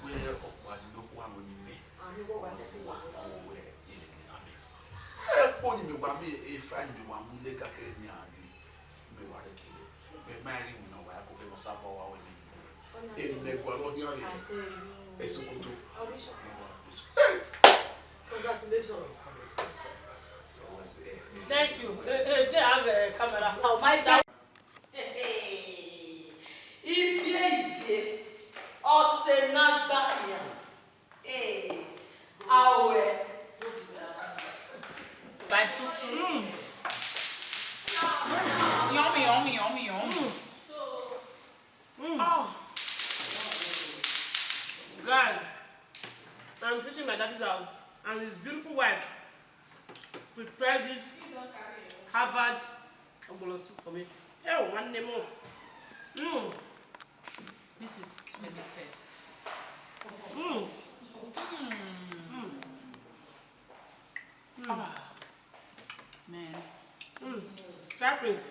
Ìwé ọ̀pọ̀ àdínlógún àwọn ènìyàn. Àwọn ìwọ wà sẹ́tì wà. Ọ̀wẹ̀ ilẹ̀ ní àmì. Ẹ pọ̀ ní mi wà mí, ẹ fà ní mi wà mú lé kákẹ́ ní àdí. Mi wà lẹ́kẹ̀ẹ́. Ẹ máa rí ìmùnà wà á kó kẹ́ mọ́ sábà wà wẹ̀ mí. Èmi lẹ́gbọ́ àwọn ní àmì. Èso kótó. Congratulations. Thank you. Eh, eh, they have a camera. Oh, my God. Ifie, ifie. Ose na gbanya. Eh, awe. By two two. Mm. Yummy, yummy, yummy, yummy. Mm. Oh. Guy, I'm teaching my daddy's house and his beautiful wife prepare this Harvard ogbono soup for me. Oh, one name more. Mm. This is sweet taste. Mm. Mm. Mm. Ah, man. Mm. Scarface,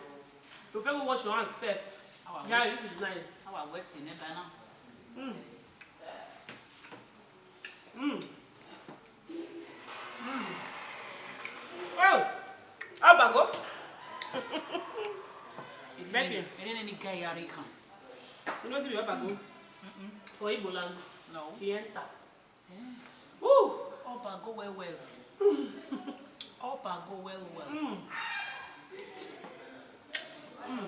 you can wash your hands first. Our yeah, wet, this is nice. Our wet in there now. Mm. Mm. Mm. Oh, abago. Becky. Ene ni gayari kan. You know, see, abago. Mm-mm. For Igbo land. No. He enter. Eh. Woo! Oba go well well. Oba go well well. Mm. Mm.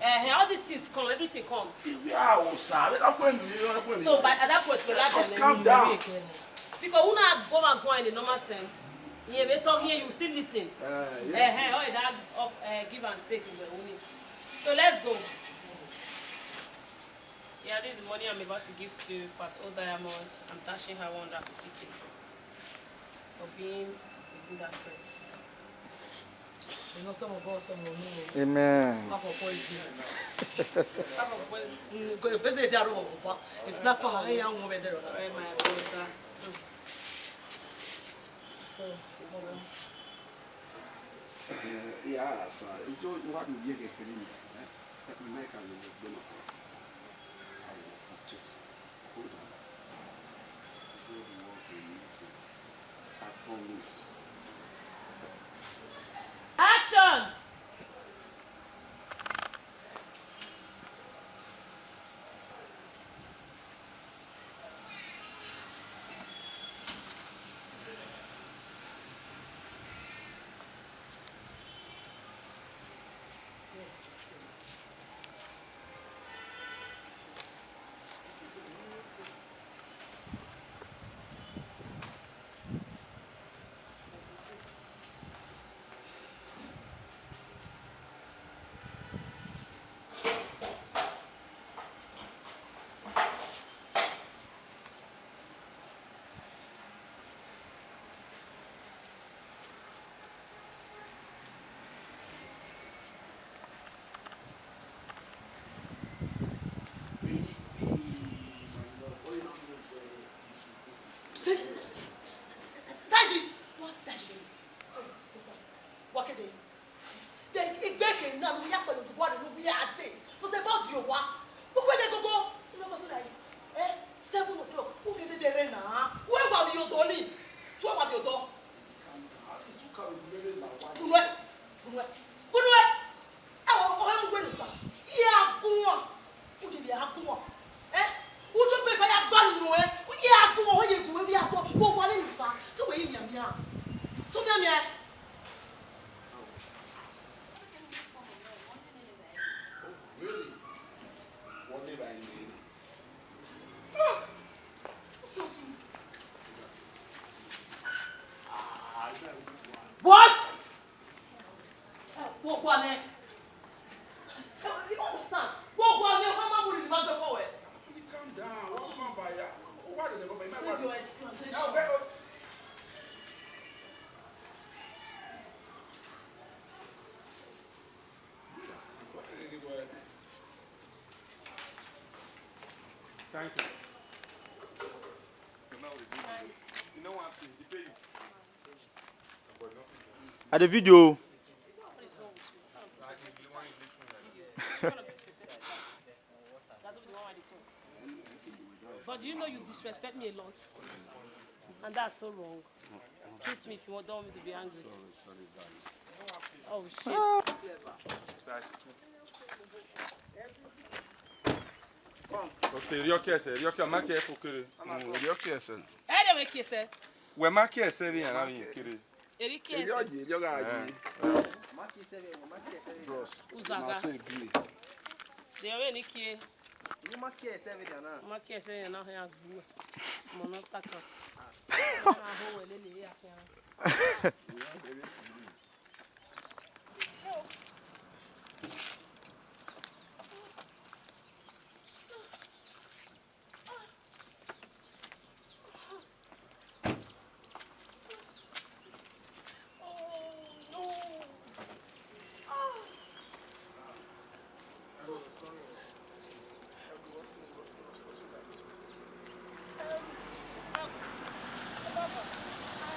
Eh, all these things come, everything come. Ìwé àwòsàn, àwọn ẹ̀kọ́ ènìyàn, ẹ̀kọ́ ènìyàn. So, but at that point, we like Just calm down. Because we not go and go in a normal sense. Yeah, we talk here, you still listen. Uh, yes. Eh, eh, all that of uh, give and take in the only. So let's go. Yeah, this is the money I'm about to give to Pat O Diamond. I'm dashing her one hundred fifty K for being a good actress. You know, some of us, some of me. Amen. Half of poison. Half of poison. Mm, go, go, say, Jaro, Papa. It's not Papa. I am over there. All right, my brother. So, so, Eh, ya, sir. Ijó wà ní yẹ kẹkẹrẹ mi. Ẹ máa kà ló gbé náà. Àwọn pictures. Hold on. Before the work in meeting. I promise. Action! Taji! What, Taji? What can they? They igbeke na no ya pẹ̀lú what no be ate. Mo say about your wa. Mo pe de gogo. No go so that. Eh, seven o'clock. Who get there na? Where wa mi odo ni? Two wa mi odo. Kunwe. Kunwe. Kunwe. Awo o mu gwenu sa. Ya kunwa. Uje bi akunwa. Eh? Ujo pe fa ya gba nu eh. Ya kunwa o ye gunwe bi akunwa. Wo wa ni sa. Tu we mi amia. Tu mi amia. Really? Wọ́n ní ìbáyìí ní ilé. What? Gbogbo àmì. You understand? Gbogbo àmì ọkọ máa mú rìnrìn máa gbẹ fọwọ́ ẹ̀. Calm down. Wọ́n fún àbáyá. Ó wà lẹ́sẹ̀ kọfẹ́. Ìmọ̀ Leave your ìwádìí. explanation. Ẹ ò bẹ́ẹ̀ o. Thank you. You know what I mean? You know one thing, they pay you. I the video. But do you know you disrespect me a lot? And that's so wrong. Kiss me if you want, don't want me to be angry. Sorry, sorry, darling. Oh shit. Size two. Okay, rí ọkẹ́ ẹsẹ̀, rí ọkẹ́ ọmọ kẹ́ fún kéré. Rí ọkẹ́ ẹsẹ̀. Ẹ dẹ̀ wẹ̀ kí ẹsẹ̀. Wẹ̀ má kí ẹsẹ̀ rí yàrá mi kéré. Èrí kí Èyí ẹsẹ̀. ọ̀jẹ̀ èyí ọ̀gá ayé. Eh, Bros. Uzaga. Máa sọ ìbí. Dẹ̀ wẹ̀ ní kí ẹ. Ni ma kí ẹsẹ̀ mi dànù. Má kí ẹsẹ̀ yẹn náà yà gbú ẹ̀. Mọ̀ náà sàkàn. Máa hó wẹ̀ lélẹ̀ yà fi hàn. Um, um, Baba, I,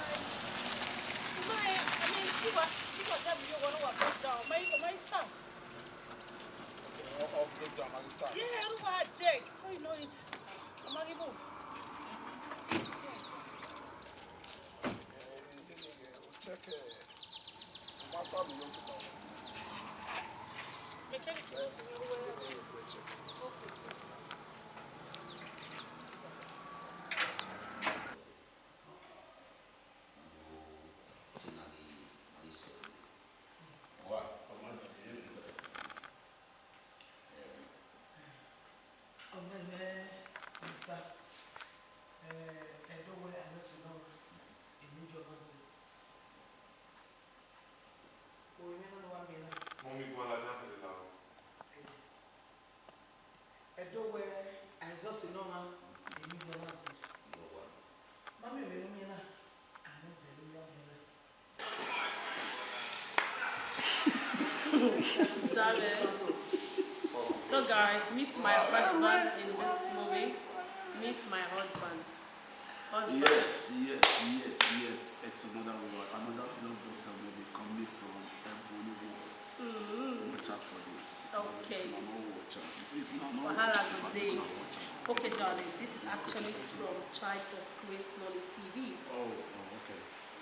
my, I mean, you were, you were telling me you were not down. My, my stance. Okay, I'll, I'll break down. My stance. Yeah, I don't want to check. Before you know it, I'm gonna move. Yes. Check. Mechanic. Omele, Musa, eh, Edowe, Anosino, Emijo Mazi. Oyo meno no wa mena. Mommy, go and lie down for the now. Edowe, Anosino, Emijo Mazi. Mami, oyo mena, Anosino, Emijo Mazi. Darling. So guys, meet my husband in this movie. Meet my husband. Husband. Yes, yes, yes, yes. It's another one, another blockbuster movie coming from Ebony World. Mm-hmm. Watch out for this. Okay. If you don't watch out, if you don't know, wahala go dey. Watch out. Okay, darling, this is actually from Child of Grace Lolly T V. Oh, oh, okay.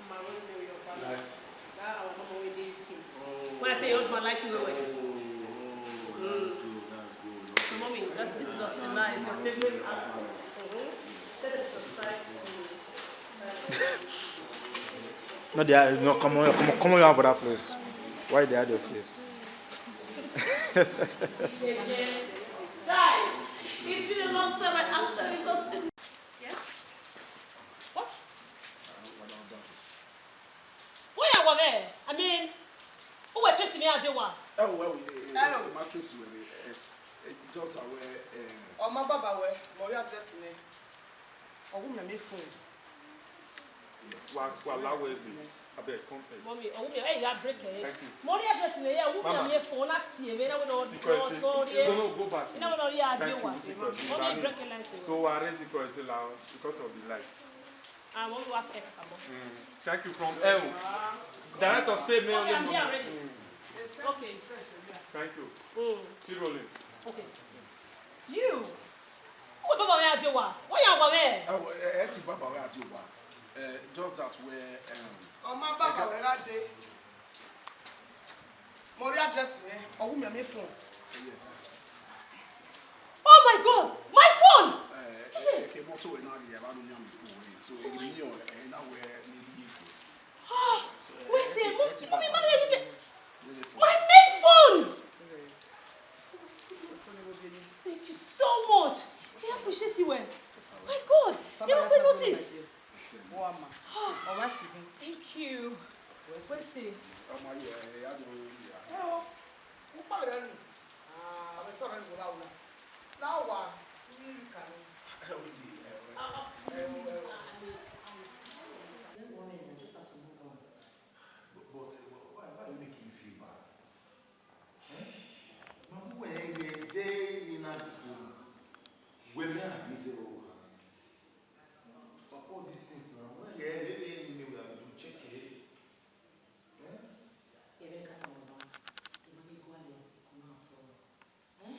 My Rosemary Okada. Nice. That our mama wey dey U K. Oh. When I say your husband like you well well. Oh, oh, that's good, that's good. So, okay. Mommy, that, this is Austin. That is your favorite actor. Mm-hmm. Tell them subscribe to. No, they are, no, come on, come on, come on, you have other place. Why they are your face? Chai, it's been a long time. I actually just. Yes? What? Where you were there? I mean, who were chasing me at the one? Oh, well, we, uh, mattress, we, uh, uh, just aware. Uh, oh, my Baba, where? Maria dressing me. Oh, who me phone? Yes. Wa, wa, la, where is it? Abeg, come first. Mommy, oh, who me? Hey, you break it. Thank you. Maria dressing me. Yeah, who me phone? Not see me. Now we don't. Sequence. No, no, go back. You know, we don't. Thank you. Mommy, break a license. So, we arrange sequence now because of the light. I want to ask Ekabo. Mm. Thank you from L. Director, stay me. Okay, I'm here already. Mm. Okay. Thank you. Mm. Still rolling. Okay. You. Who Baba where Adewa? What you want there? Oh, eh, eh, ti Baba where Adewa. Eh, just that where, um, oh, my Baba where Ade. Mo rí address yẹn, ọwọ́ mi, mi fún. Yes. Oh my God, my phone! Eh, eh, eh, okay, mọ́tò ẹ̀ náà ni ẹ bá mi yàn mí fún ẹ. So, èmi ní ọ̀rẹ́ ẹ̀ náà wẹ̀ ní ilé ìfẹ́. Ah, so, eh, wait, say, mo, mo mi, mo mi, mo mi, my main phone! Thank you so much. I appreciate you well. My God, you never notice. Wọ́n á mà. Ọ̀rẹ́ sì ni. Thank you. Wẹ́sì. Ọmọ yẹ ẹ yá jọ wọ́n yà. Ẹ o, ó pàdé rẹ̀ nù. Àwọn sọ̀rọ̀ ń wò láwùlà. Láwà ní ìlú kàní. Ẹ ò di ẹ ò ẹ ò ẹ ò. But, but, uh, why, why are you making me feel bad? Eh? Mama, where you dey in a room? Where me and you say, oh, stop all these things now. When you maybe any way we have to check it. Eh? Ebe kata mama, ebe go ale, come out. Eh?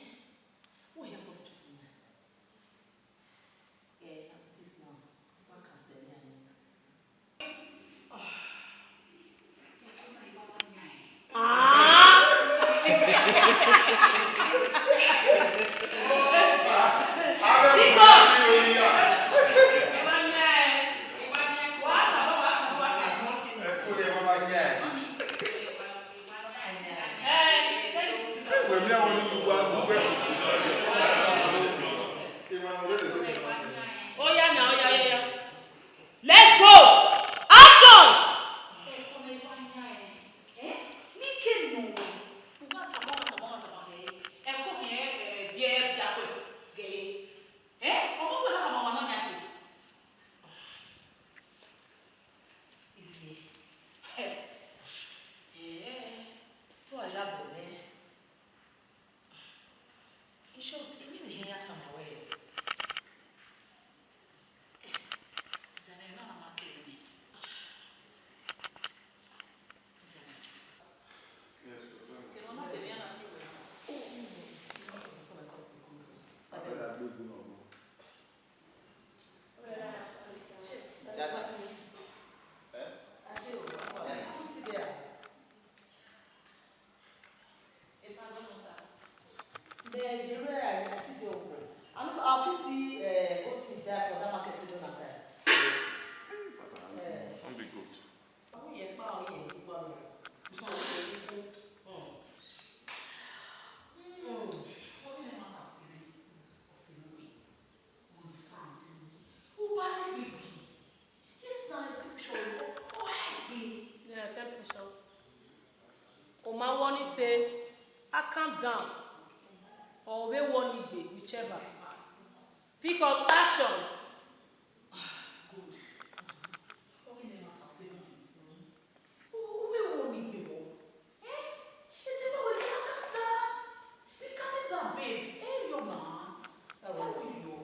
Who here for street now? Eh, as it is now, back and sell me. Oya na, oya, oya, oya. Let's go! Action! Eh, the way I, I see the open. I know, I fit see, eh, goat meat die for that market wey dey on side. Papa, I no be goat. Àwọn yẹn pa àwọn yẹn ní gbọ́ lọ. Wọ́n ní ẹ̀ máa tà sí mi. Ọ̀sìn mi. Understand? Ó bá lè gbègbè. Yes, na temperature. Ó wá gbé. Yeah, temperature. Oma warning say, I calm down. Or we warn Igbe, whichever. Pick up action. Good. Ó kí ni màá tà sí mi? Uwe wo ni gbe wo? Eh? Eti ma we ni akada. Be calm down, babe. Eh, yo na. Ewo, yo.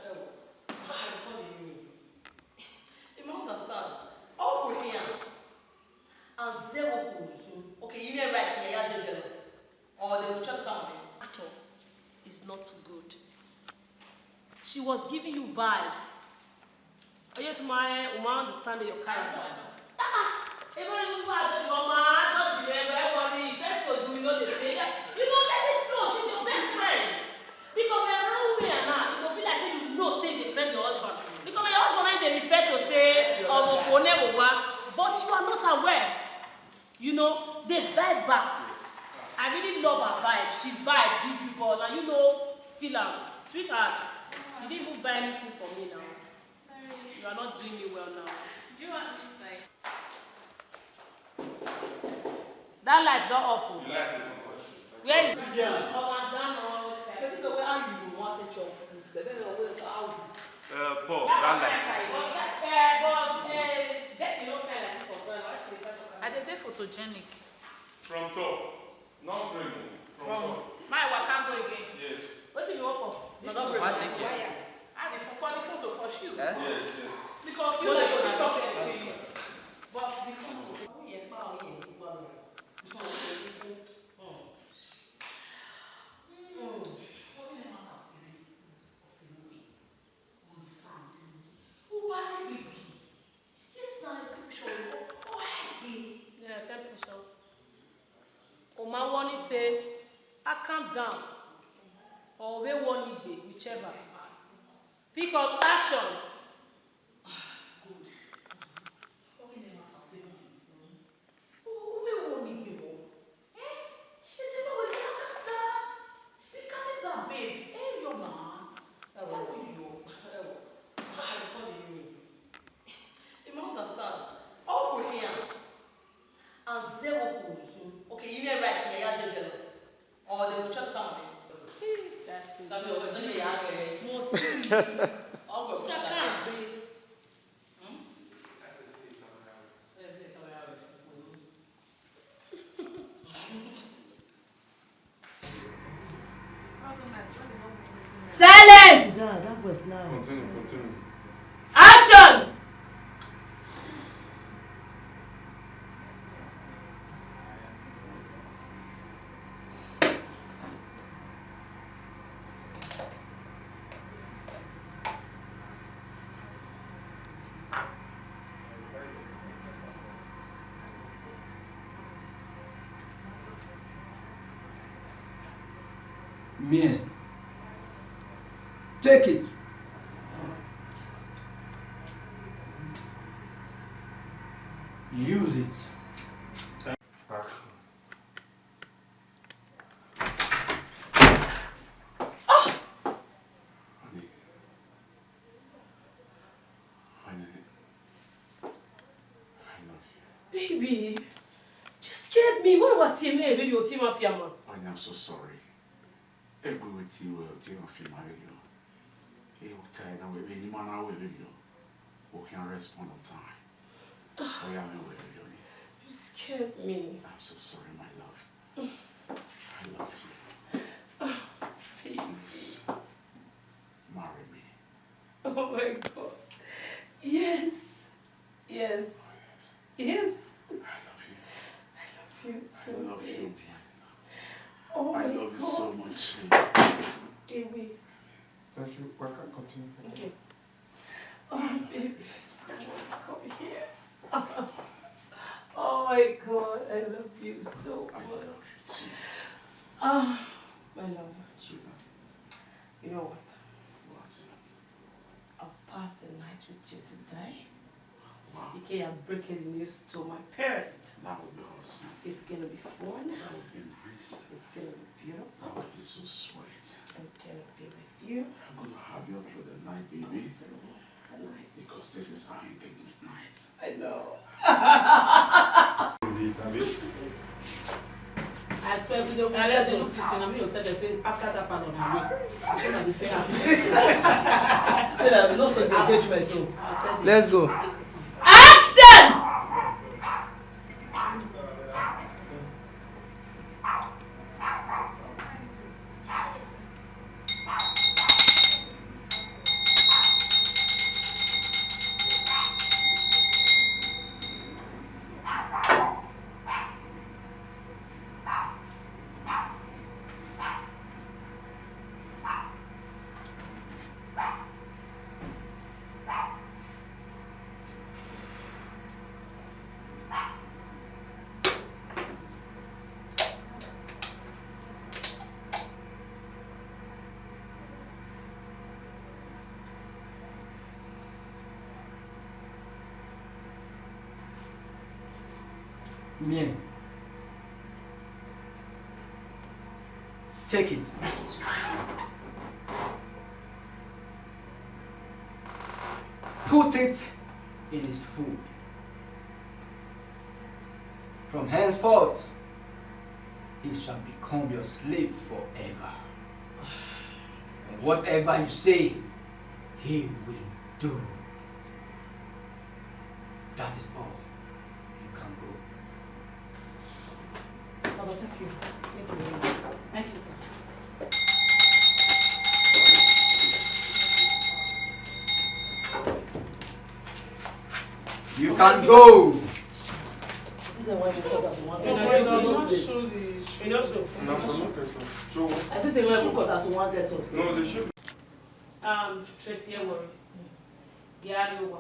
Ewo. Ah, what do you mean? You must understand. All we here. And zero we here. Okay, you mean right here, you're jealous. Or they will chop down. At all. It's not good. She was giving you vibes. Oye, to my woman understand your character. Ah, ah. Even if you are the woman, not you ever worry. First of all, you know the failure. You know, let it flow. She's your best friend. Because we are around me and now, it will be like say you know say they friend your husband. Because my husband, I they refer to say, um, Onewowa, but you are not aware. You know, they vibe back. I really love her vibe. She vibe, give you ball. Now you know, feel am. Sweetheart, you didn't even buy anything for me now. Sorry. You are not doing me well now. Do you want me to buy? That light don off o. The light is not on. Where is the girl? Omo, down on one side. But the way how you go want to chop food, the way how you Uh, Paul, that light. I dey dey photogenic. From top. Not very good. From top. My waka go again. Yes. Wetin you want for? This one. Why take care? Ah, the fo-, for the photo for shoes. Eh? Yes, yes. Because you like to talk anything. But the photo. Yeah, temperature. Oma warning say, I calm down. Or we warn Igbe, whichever. Pick up action. Uwe wo ni gbe wo? Eh? Eti ma we ni akada. Be calm down, babe. Eh, yo na. Ewo, yo. Ewo. Ah, what do you mean? You must understand. All we here. And zero we here. Okay, you mean right here, you're jealous. Or they will chop down. Please, that is Tàbí ọ̀rọ̀ tí mi yà á bẹ̀rẹ̀. Mo sùn. Ọgọ̀ sí Saka ṣáà. Be. Hmm? Silence! Yeah, that was loud. Continue, continue. Action! Man. Take it. Use it. Action. Honey. Honey. I love you. Baby, you scared me. What about you, man? Really, your team mafia, man. Honey, I'm so sorry. Every way, team, well, team mafia, man, you know. Hey, what time now? We need man now, we really, you know. We can respond on time. Oh, yeah, man, we really, you know. You scared me. I'm so sorry, my love. I love you. Please. Please, marry me. Oh my God. Yes. Yes. Oh, yes. Yes. I love you. I love you too, babe. I love you, my love. Oh my God. I love you so much. Ewe. Thank you. We can continue from here. Okay. Oh, babe. Come here. Oh my God, I love you so much. I love you too. Ah, I love you. Sugar. You know what? What? I'll pass the night with you today. Wow. You can break the news to my parents. That would be awesome. It's gonna be fun. That would be nice. It's gonna be beautiful. That would be so sweet. I'm gonna be with you. I'm gonna have you through the night, baby. Good night. Because this is how you take me tonight. I know. I swear, if you don't, I let them look this thing, I'm going to tell them, say, after that part of the way, I feel like the same thing. Say that we not take the engagement, so. I'll tell them. Let's go. Action! Mien. Take it. Put it in his food. From henceforth, he shall become your slave forever. And whatever you say, he will do. That is all. You can go. Baba, thank you. Thank you very much. Thank you, sir. You can go. This is why we cut as one. No, no, no, no, no, show the show. I think they were cut as one get up. No, they should. Um, Tracy Eworu. Gari wa.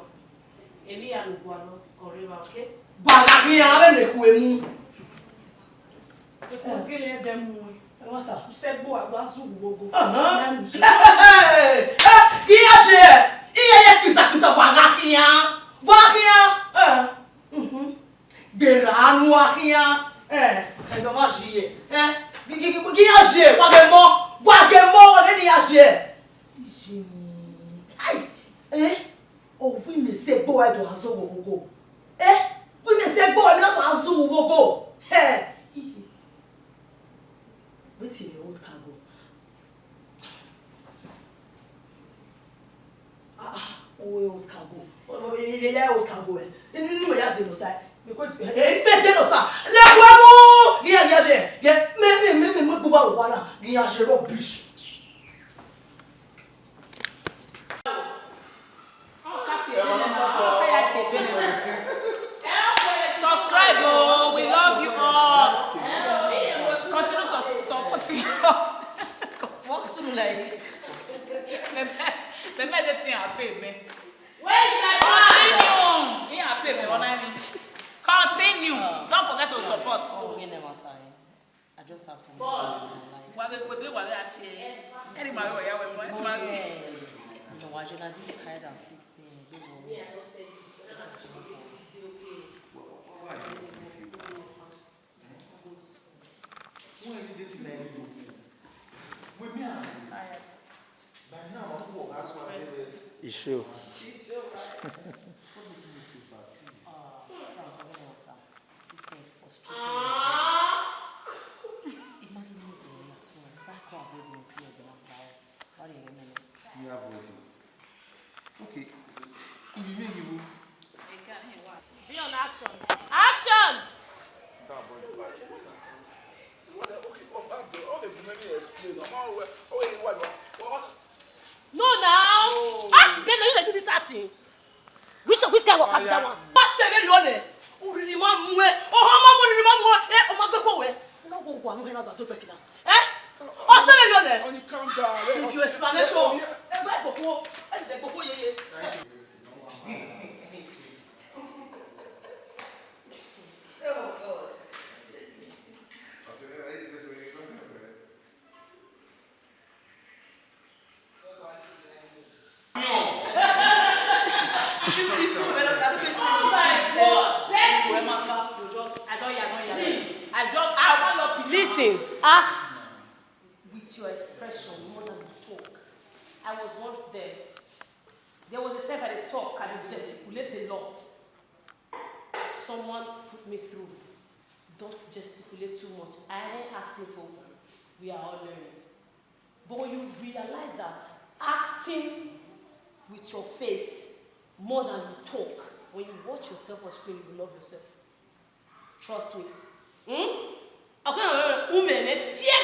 Emi ya no gwa no, Oriwa, okay? Gwa na mi ya, we ne ku emu. Ekugele ede mu. Wata. Usegbo agwa zu wogo. Aha. Na mu se. Ki ya se. Iye ye pisa pisa gwa ga kiya. Gwa kiya. Eh. Mhm. Gbera anu ahia. Eh, e do ma ji ye. Eh, ki, ki, ki, ki ya ji ye, wa ge mo, wa ge mo, wa ge ni ya ji ye. Ai, eh, o wi mi se gbo e do azo wo go. Eh, wi mi se gbo e mi na do azo wo go. Eh, wetin be old cargo? Ah, ah, oh, old cargo. Oh, oh, yeah, yeah, yeah, old cargo, eh. Ni, ni, ni, ya zero side. Me kwe tu, eh, me zero sa. Ni kwa mo. Ni ya, ya, ya, ya. Me, me, me, me, me, buba wala. Ni ya zero rubbish. Subscribe, oh, we love you all. Continue sus- supporting us. Walk through like. Meme, meme, the thing I pay me. Where is my phone? Continue. He I pay me, what I mean. Continue. Don't forget to support. Oh, me never time. I just have to move on with my life. Wale, wale, wale, ati, eh. Any man, oh, yeah, wale, wale, wale. No, I should not this hide and seek thing. Don't worry. Why, why, why are you confused? Why are you dating like this? With me, I'm tired. By now, who will ask what I said? It's you. It's you, right? Stop making me feel bad, please. Ah, Frank, I don't know what time. This thing is frustrating me. Imagine me there at home. Back home, avoiding the period in Akbao. What do you mean? You avoiding. Okay. If you mean you will. Be on action. Action! No, now. Ah, then you dey do this acting. Which, which kind of work be that one? Wọ́n ṣe mí lónìí. Òrìrì máa mú ẹ. Ọ̀hún máa mú òrìrì máa mú ẹ. Ẹ, ọmọ gbé kó wẹ̀. Wọ́n wọ àwọn ẹ̀rọ àdó pẹ̀kì náà. Ẹ? Wọ́n ṣe mí lónìí. Honey, calm down. Give you explanation. Ẹgbẹ́ ìgbòho. Ẹ ti dẹ̀ gbòho yeye. Oh, God. Act with your expression more than you talk. I was once there. There was a time I dey talk, I dey gesticulate a lot. Someone put me through. Don't gesticulate too much. I ain't acting for you. We are all learning. But when you realize that acting with your face more than you talk, when you watch yourself on screen, you will love yourself. Trust me. Hmm? Okay, women, fear.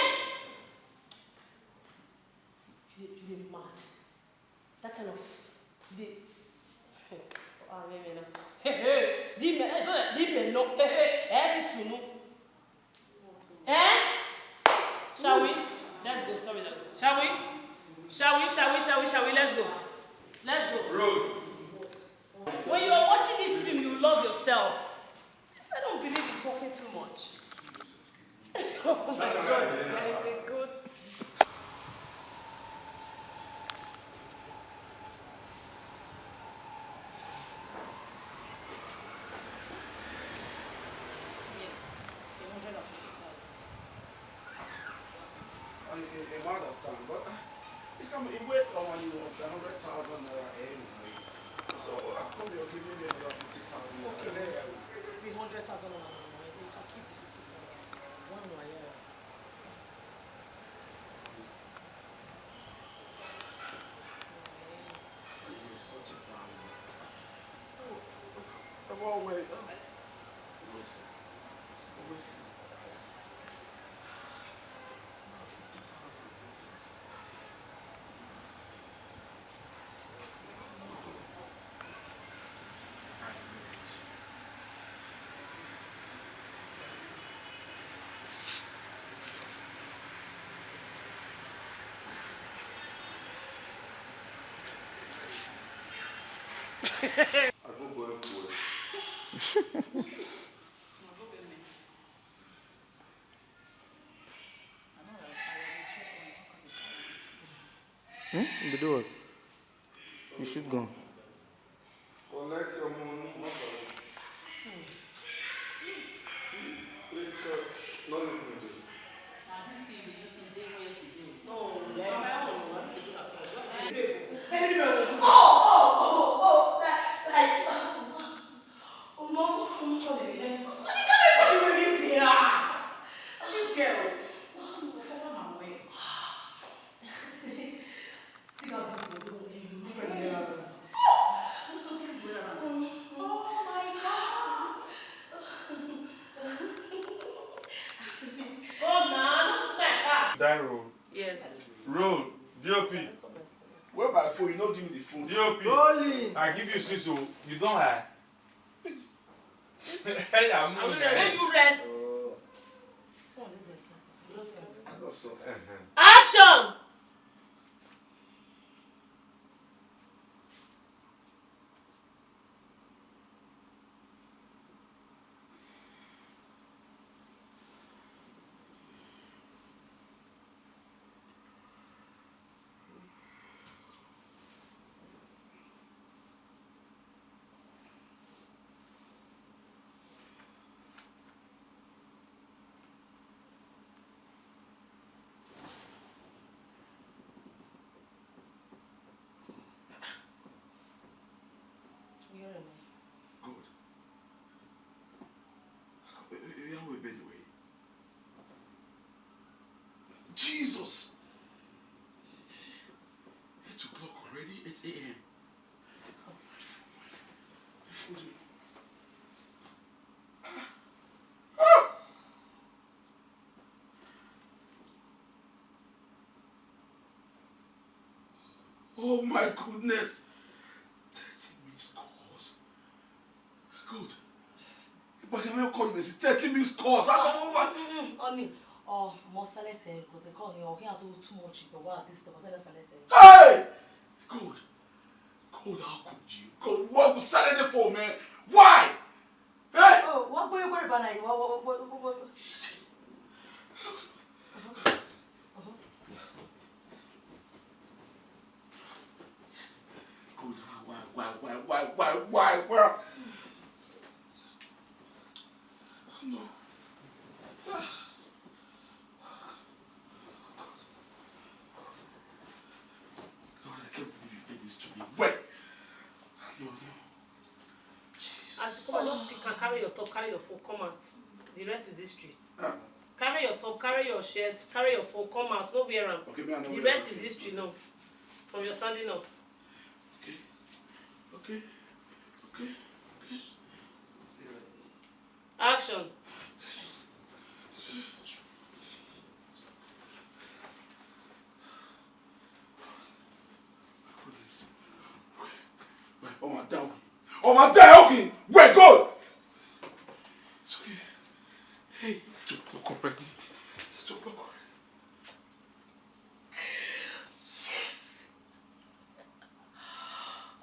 You, you dey mad. That kind of, you dey. Ah, wait, wait, now. Hey, hey, di men, eh, sorry, di men, no. Hey, hey, eh, this you know. Eh? Shall we? Let's go. Sorry, darling. Shall we? Shall we? Shall we? Shall we? Shall we? Let's go. Let's go. Roll. When you are watching this film, you love yourself. Yes, I don't believe in talking too much. Oh my God, this guy is a goat. Yeah, a hundred and fifty thousand. I, I, I understand, but, uh, you come, you wait on you was a hundred thousand naira anyway. So, uh, come, you're giving me another fifty thousand. Okay. Three hundred thousand naira. I think I'll keep the fifty thousand. One more, yeah. You're such a bad man. Oh, oh, oh, wait, oh. Listen. Listen. Fifty thousand. Hmm? You do what? You should go. Collect your money. Wait, uh, no, no, no, no. Oh, oh, oh, oh, like, like, oh, mom, mom, what the hell? What the hell are you doing here? So this girl, what's wrong with her? See that beautiful girl, my friend, Leonard. Oh my God. Come now, no smell pass. Die roll. Yes. Roll. D O P. Where my phone? You no give me the phone. D O P. Rolling. I give you six, so you don't hide. Hey, I'm not. When you rest. Oh. Phone dey there since. Just rest. I got so. Uh-huh. Action! Good. Ìyàwó ìbẹ̀lẹ̀ wẹ̀. Jesus! Eight o'clock already, eight a.m. Oh my goodness! Thirty missed calls. Good. But you call me, say thirty missed calls. How come over? Honey, oh, mo silent, eh, because I call you, okay, I do too much, but what this stuff, I silent, eh. Hey! Good. God, how could you? God, what was silent for, man? Why? Eh? Oh, what boy, what about you? What, what, what, what, what? God, why, why, why, why, why, why, why? No. Just pick and carry your top, carry your phone, come out. The rest is history. Carry your top, carry your shirt, carry your phone, come out, no wear am. Okay, me, I no The wear rest am. Is history now. From your standing up. Okay. Okay. Okay. Okay. Action. Goodness. Oh my God. Oh my God. Okay. Wait, God. It's okay. Hey, two o'clock already. Two o'clock already. Yes.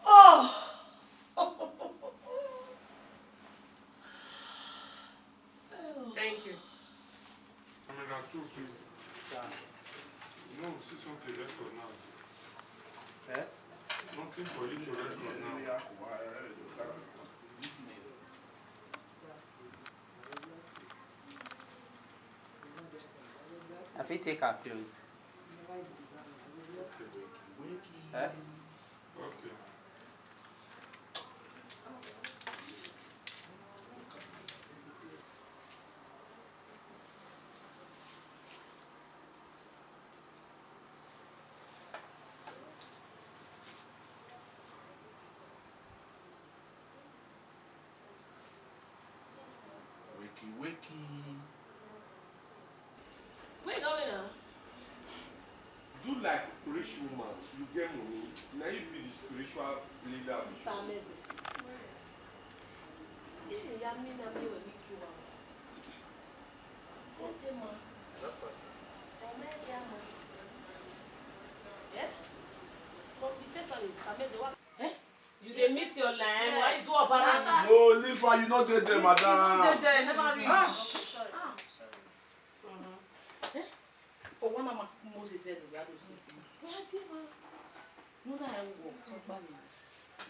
Oh. Thank you. Camera two, please. Sir. You know, we see something record now. Eh? Nothing for you to record now. I fit take her pills. Eh? Okay. Wakey, wakey. Where you going now? Do like rich woman, you get money, now you be the spiritual leader. Sister Ameze. If you yam me, na me will make you am. Okay, ma. Oh, my dear ma. Yeah? From the face of it, Sister Ameze, what? Eh? You dey miss your line. Why you do about me? No, leave her. You no dey there, madam. You no dey there. Never reach. Ah. Sorry. Sorry. Mm-hmm. Eh? Oh, one of my Moses said we had to sleep. Where are you, ma? No, that I will walk. So funny.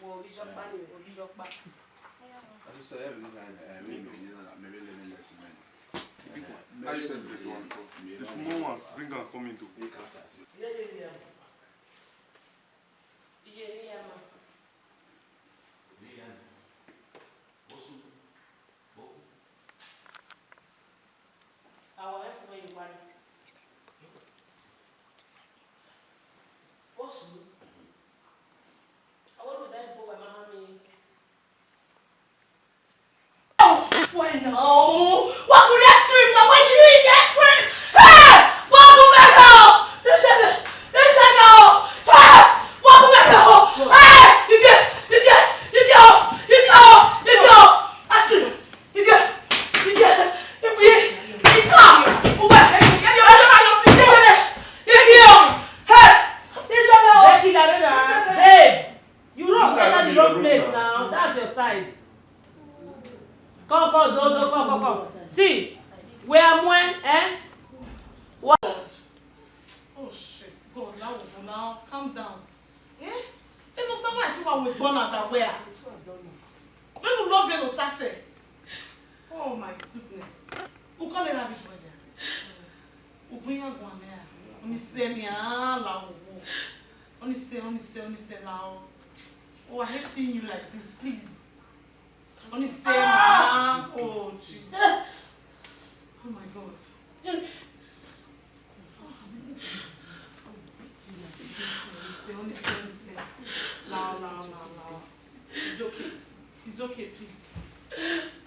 Well, we jump back. Well, we jump back. As I said, every night, eh, maybe, you know, maybe eleven less men. How you take the one? The small one, bring am come into. Yeah, yeah, yeah. Jerry, yeah, ma. Our wife, when you want it. Bosu. I want to die for my mommy. Oh, why now? What could I scream now? Why did you eat ice cream? Hey! What could I now? Hey! What could I now? Hey! It's your, it's your, it's your, it's your, it's your ice cream. If you, if you, if you, if you, ah, oh, wait. Hey! Becky, Lorena, babe, you run scatter the wrong place now. That's your side. Come, come, don't, don't, come, come, come. See, we are when, eh? What? Oh shit, God, now, now, calm down. Eh? Eno sawa ati wa we born at where? When you love Eno Sase. Oh my goodness. Who call it rubbish weather? Ugunya Guanea. Oni se ni ala wo. Oni se, oni se, oni se la o. Oh, I hate seeing you like this, please. Only say, ah, oh, Jesus. Oh, my God. Only say, only say, only say. Now, now, now, now. It's okay. It's okay, please.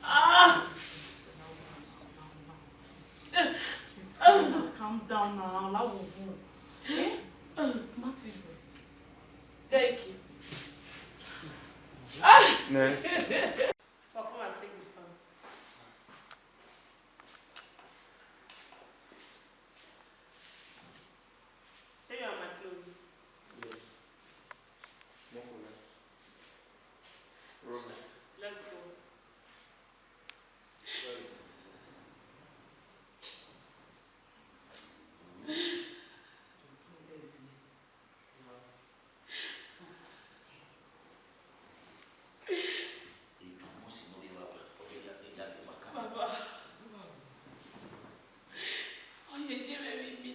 Ah! Please, please, calm down, calm down now. Allow her go. Eh? Matthew. Thank you. Next. Papa, come and take this fan. Say you are my clothes. Yes. No problem. Roll. Let's go. Sorry. Baba, oye, jẹ́ mi rí mi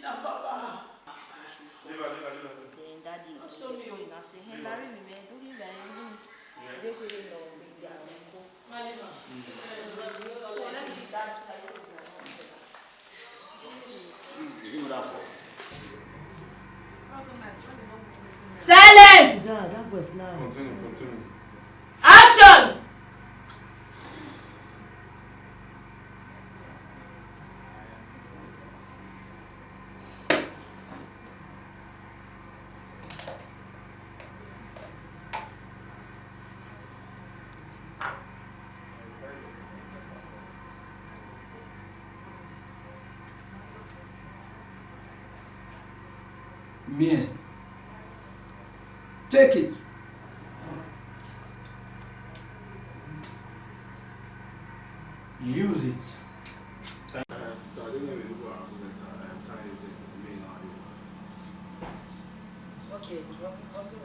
náà, Baba. Then daddy, show me. Phone now say, hey, Larry, we made Silence! Action! Mien. Take it. Use it. Uh, sister, I don't know if you go argument and time is it me now. Okay, also.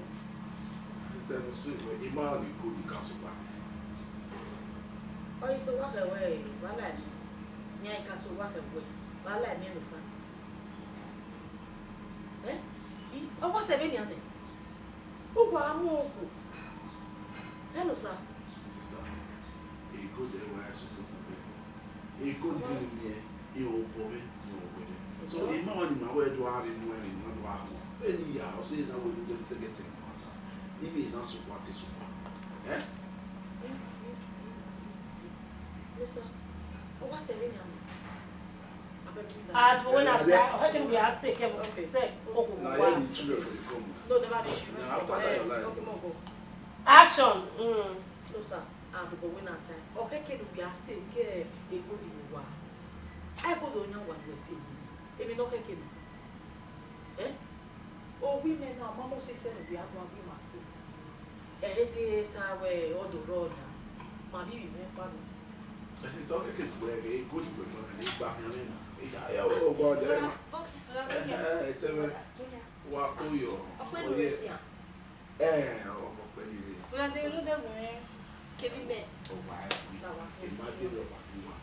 Sister, it's sweet, but you might be good in Castle Bank. Oh, you so walk away. Wala ni. Nya ikaso walk away. Wala ni no sa. Eh? Ọwọ́ sẹ̀bẹ̀ ni àná. Ó wà á mú òkú. Hello, sir. Sister, a good N Y S people. A good building there, a old boy, a old boy. So, a man in my way do I have in my way, not do I have. Any year, I'll say that way to get to get in water. Even in us, what is what? Eh? Yes, sir. Ọwọ́ sẹ̀bẹ̀ ni àná. As when I try, I think we are still careful. Step, koko, Now, wa. Any children for the come. No, never be sure. Now, after that, your life. Okay, move on. Action. Mm. No, sir. Ah, because when I try, okay, can we are still care a good in wa. I go down now one we still. If you not care, eh? Oh, women now, mama say send we are going to be massive. Eh, it is our way or the road now. Mami, we went for Ẹ ti sọ kékeré ṣùgbọ́n ẹ kò ní gbẹ̀gbọ́n ẹ ní gbà yẹn nínú. Ìyá ẹ ò gbọ́ ọ̀dẹ́ ẹ̀ máa. Ẹ ẹ ẹ tẹ́wẹ́ wá kó yọ. Ọpẹ́ ló rẹ̀ sí à. Ẹ ẹ ọmọ pẹ́ nílé. Bóyá dé ló dẹ̀gùn yẹn. Kébí bẹ́ẹ̀. Ọ̀wá ẹ̀ bí ẹ má dé lọ wà ní wa.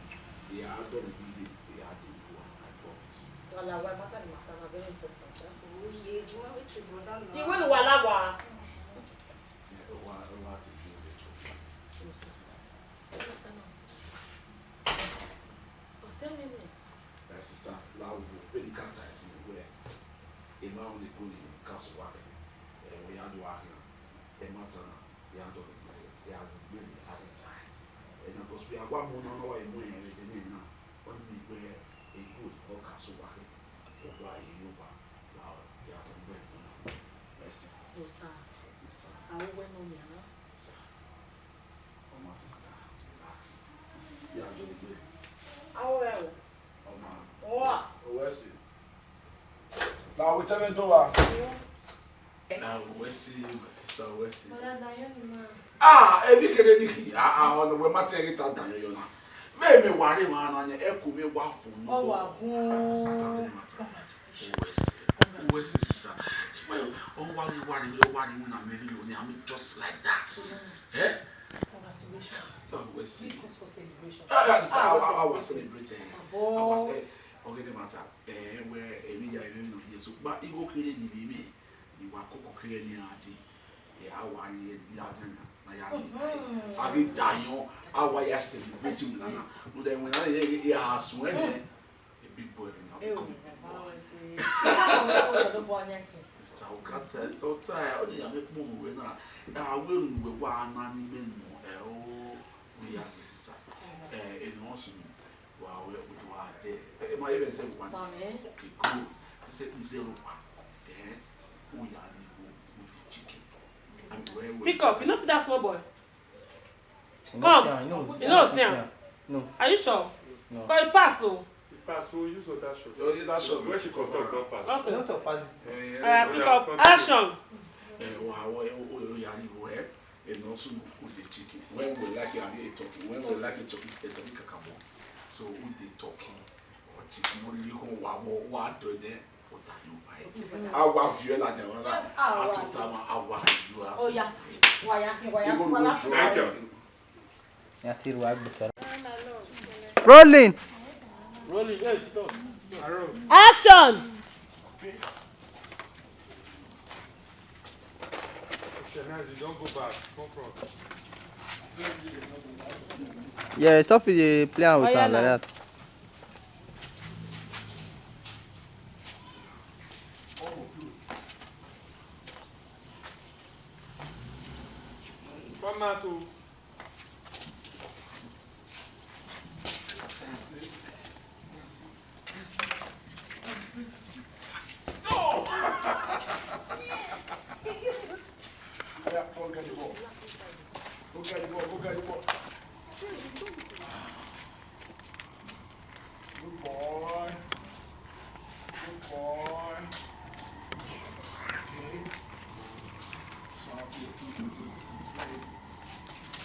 Ìyá á dọ̀rọ̀ bí ilé ìyá á dé ìlú wa. I promise. Wàhálà wa, matter ni matter, na very important. Oye, do you want me to go down now? Ìwé ni wàhálà wa. Ẹ wá ẹ wá ti fi ilé tó fún mi. Ọ̀sẹ̀ mi ni. Ẹ sísá láwùjọ pé ní káàtà ẹ̀sìn ìwé ẹ̀. Èmi àwọn lè kó ní káṣù wá rẹ̀. Ẹ wọ́n yá lọ wá rẹ̀. Ẹ má tán náà. Yá dọ̀ rẹ̀. Yá gbé ní àrẹ tà ẹ̀. Ẹ náà bọ̀ sí àgbà mú náà wá ìmú ẹ̀yìn rẹ̀ dé ní ẹ̀ náà. Wọ́n ní mi gbé ègò ìkọ́ káṣù wá rẹ̀. Ọ̀dọ̀ àyè yóò wá. Láwọ̀ yá tó gbé ìmú náà. Ẹ sì Musa, sísá. àwọn wẹ́nu mi àná. Ọmọ sísá, relax. Yá dọ̀ rẹ̀. Àwọn ẹ̀ o. Ọmọ. Wọ́n. Owó ẹ̀sìn. Làwọn tẹ́lẹ̀ tó wà. Ah, wesi, my sister, wesi. Bọ́lá Dayọ̀ ni máa. Ah, ebi kere ni ki. Ah, ah, ọ̀nà wẹ̀ má tẹ́ ẹ̀rí ta dàn yọ náà. Bẹ́ẹ̀ mi wà rí wọn ara yẹn, ẹ kò mi wá fún mi. Ọ wà fún. Ah, sister, let me tell you. Wesi, wesi, sister. Well, ọ wá rí wá rí mi, ọ wá rí mi náà mi rí lónìí, I'm just like that. Eh? Congratulations. Sister, wesi. This calls for celebration. Ah, yes, I, I, I Our was celebrating. I Abo. was, eh, okay, the matter. Eh, where, eh, me, yeah, you know, yes. But you go crazy, me, me. You were cook crazy, auntie. Yeah, I want you, you are done. Na ya ni. Abi dayo, awa ya celebrate mu nana. No da mu nana ye ye ya so e ne. A big boy na Ẹ o, become a big bàbá boy. wa ṣe. Báwo ló ń bọ̀ ní àtì? Mister Okata, Mister Otaya, o de ya me pon we na. Ya we nu we wa na ni me no. Eh o, we ya we sister. Eh, e no so. Wa we o wa de. Eh, ma even say one. Mami. Okay, good. They say please say one. Then we ya ni go with the chicken. And we Pick up. You know see that small boy? You Come. know, see am, you know, You know see am? No, Are you sure? no. Cause e pass o. Pass, we use that shot. Oh, yeah, that shot. Where she come from, come pass. Okay. Don't talk pass this thing. Eh, Oya, eh, pick up. Action. Eh, wa wa o o ya ni we. E no so no food the chicken. When we like you, abi e talking. When we like you, talking, e talking kakabo. So who dey talking? Or chicken, what do you call wa wa wa do there? What are you buying? Our view like that. Our time, our you are. Oya, waya, waya, Even waya. good Thank you. Ya tiri wa gbutara. Rolling. Rolling, yes, stop. Arrow. Action. Okay, now you don't go back. Come front. Yeah, stuff dey play am with am like that. Come out o. Yeah, go get the ball. Go get the ball. Go get the ball. Good boy. Good boy. Okay. So I'll be a good this.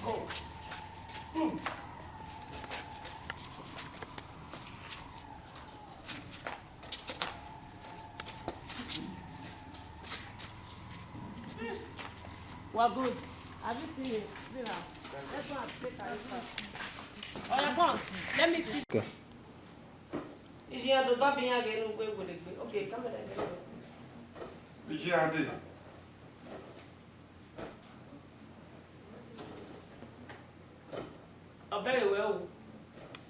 Go. Boom. We're good. Have you seen it? See now. Let's go and take our result. Oh, yeah, come. Let me see. Okay. Is she at the baby again? Okay, come here. Is she at the Abeg well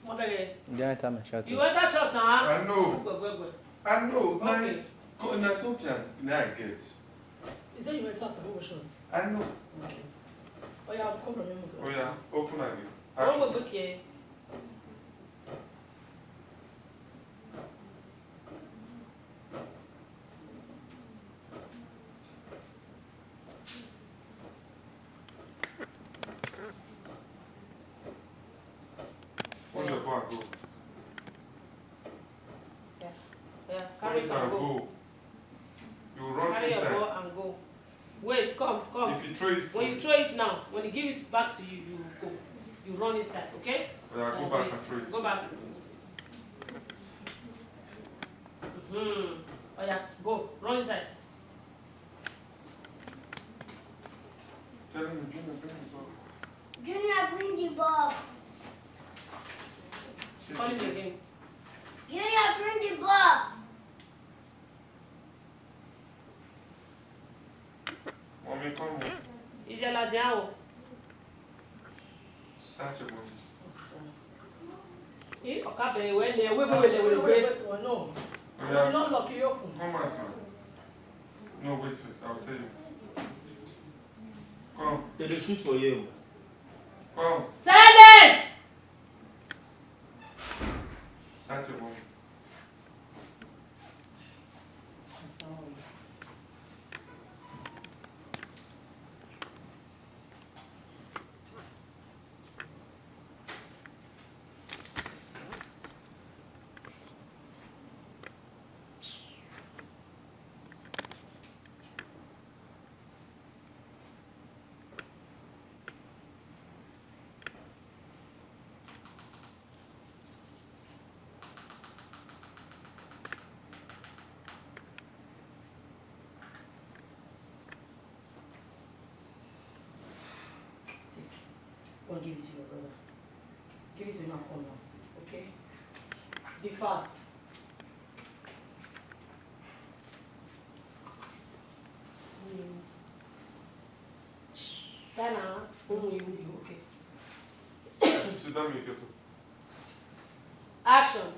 o. Abeg. You don enter my shot. You enter shot na? I know. Gwe, gwe, gwe. I know. Na, okay. Co-, na so plan na I get. Is that you enter Sabogo shot? I know. Okay. Oh yeah, I'll cover me. Oh yeah, open again. Oh, action. Okay. Hold your bag, go. Yeah. Yeah, carry it and go. You run inside. Carry your ball and go. Wait, come, come. If you throw it, when you throw it now, when he give it back to you, you go. You run inside, okay? Yeah, go back and throw it. Go back. Mm-hmm. Oh yeah, go. Run inside. Tell him, Junior, bring the ball. Junior, bring the ball. Call him again. Junior, bring the ball. Mommy, come on. Ijela Diao. Such a boy. Eh, okay, wait, wait, wait, wait, wait, wait. No. Oh, yeah. No, lucky you. Come out now. No, wait, wait. I'll tell you. Come. They dey shoot for you. Come. Silence! Such a boy. Take. Go and give it to your brother. Give it to him and come now. Okay? Be fast. Mm. Dana. Mm, you, you, okay. Sit down, you get up. Action.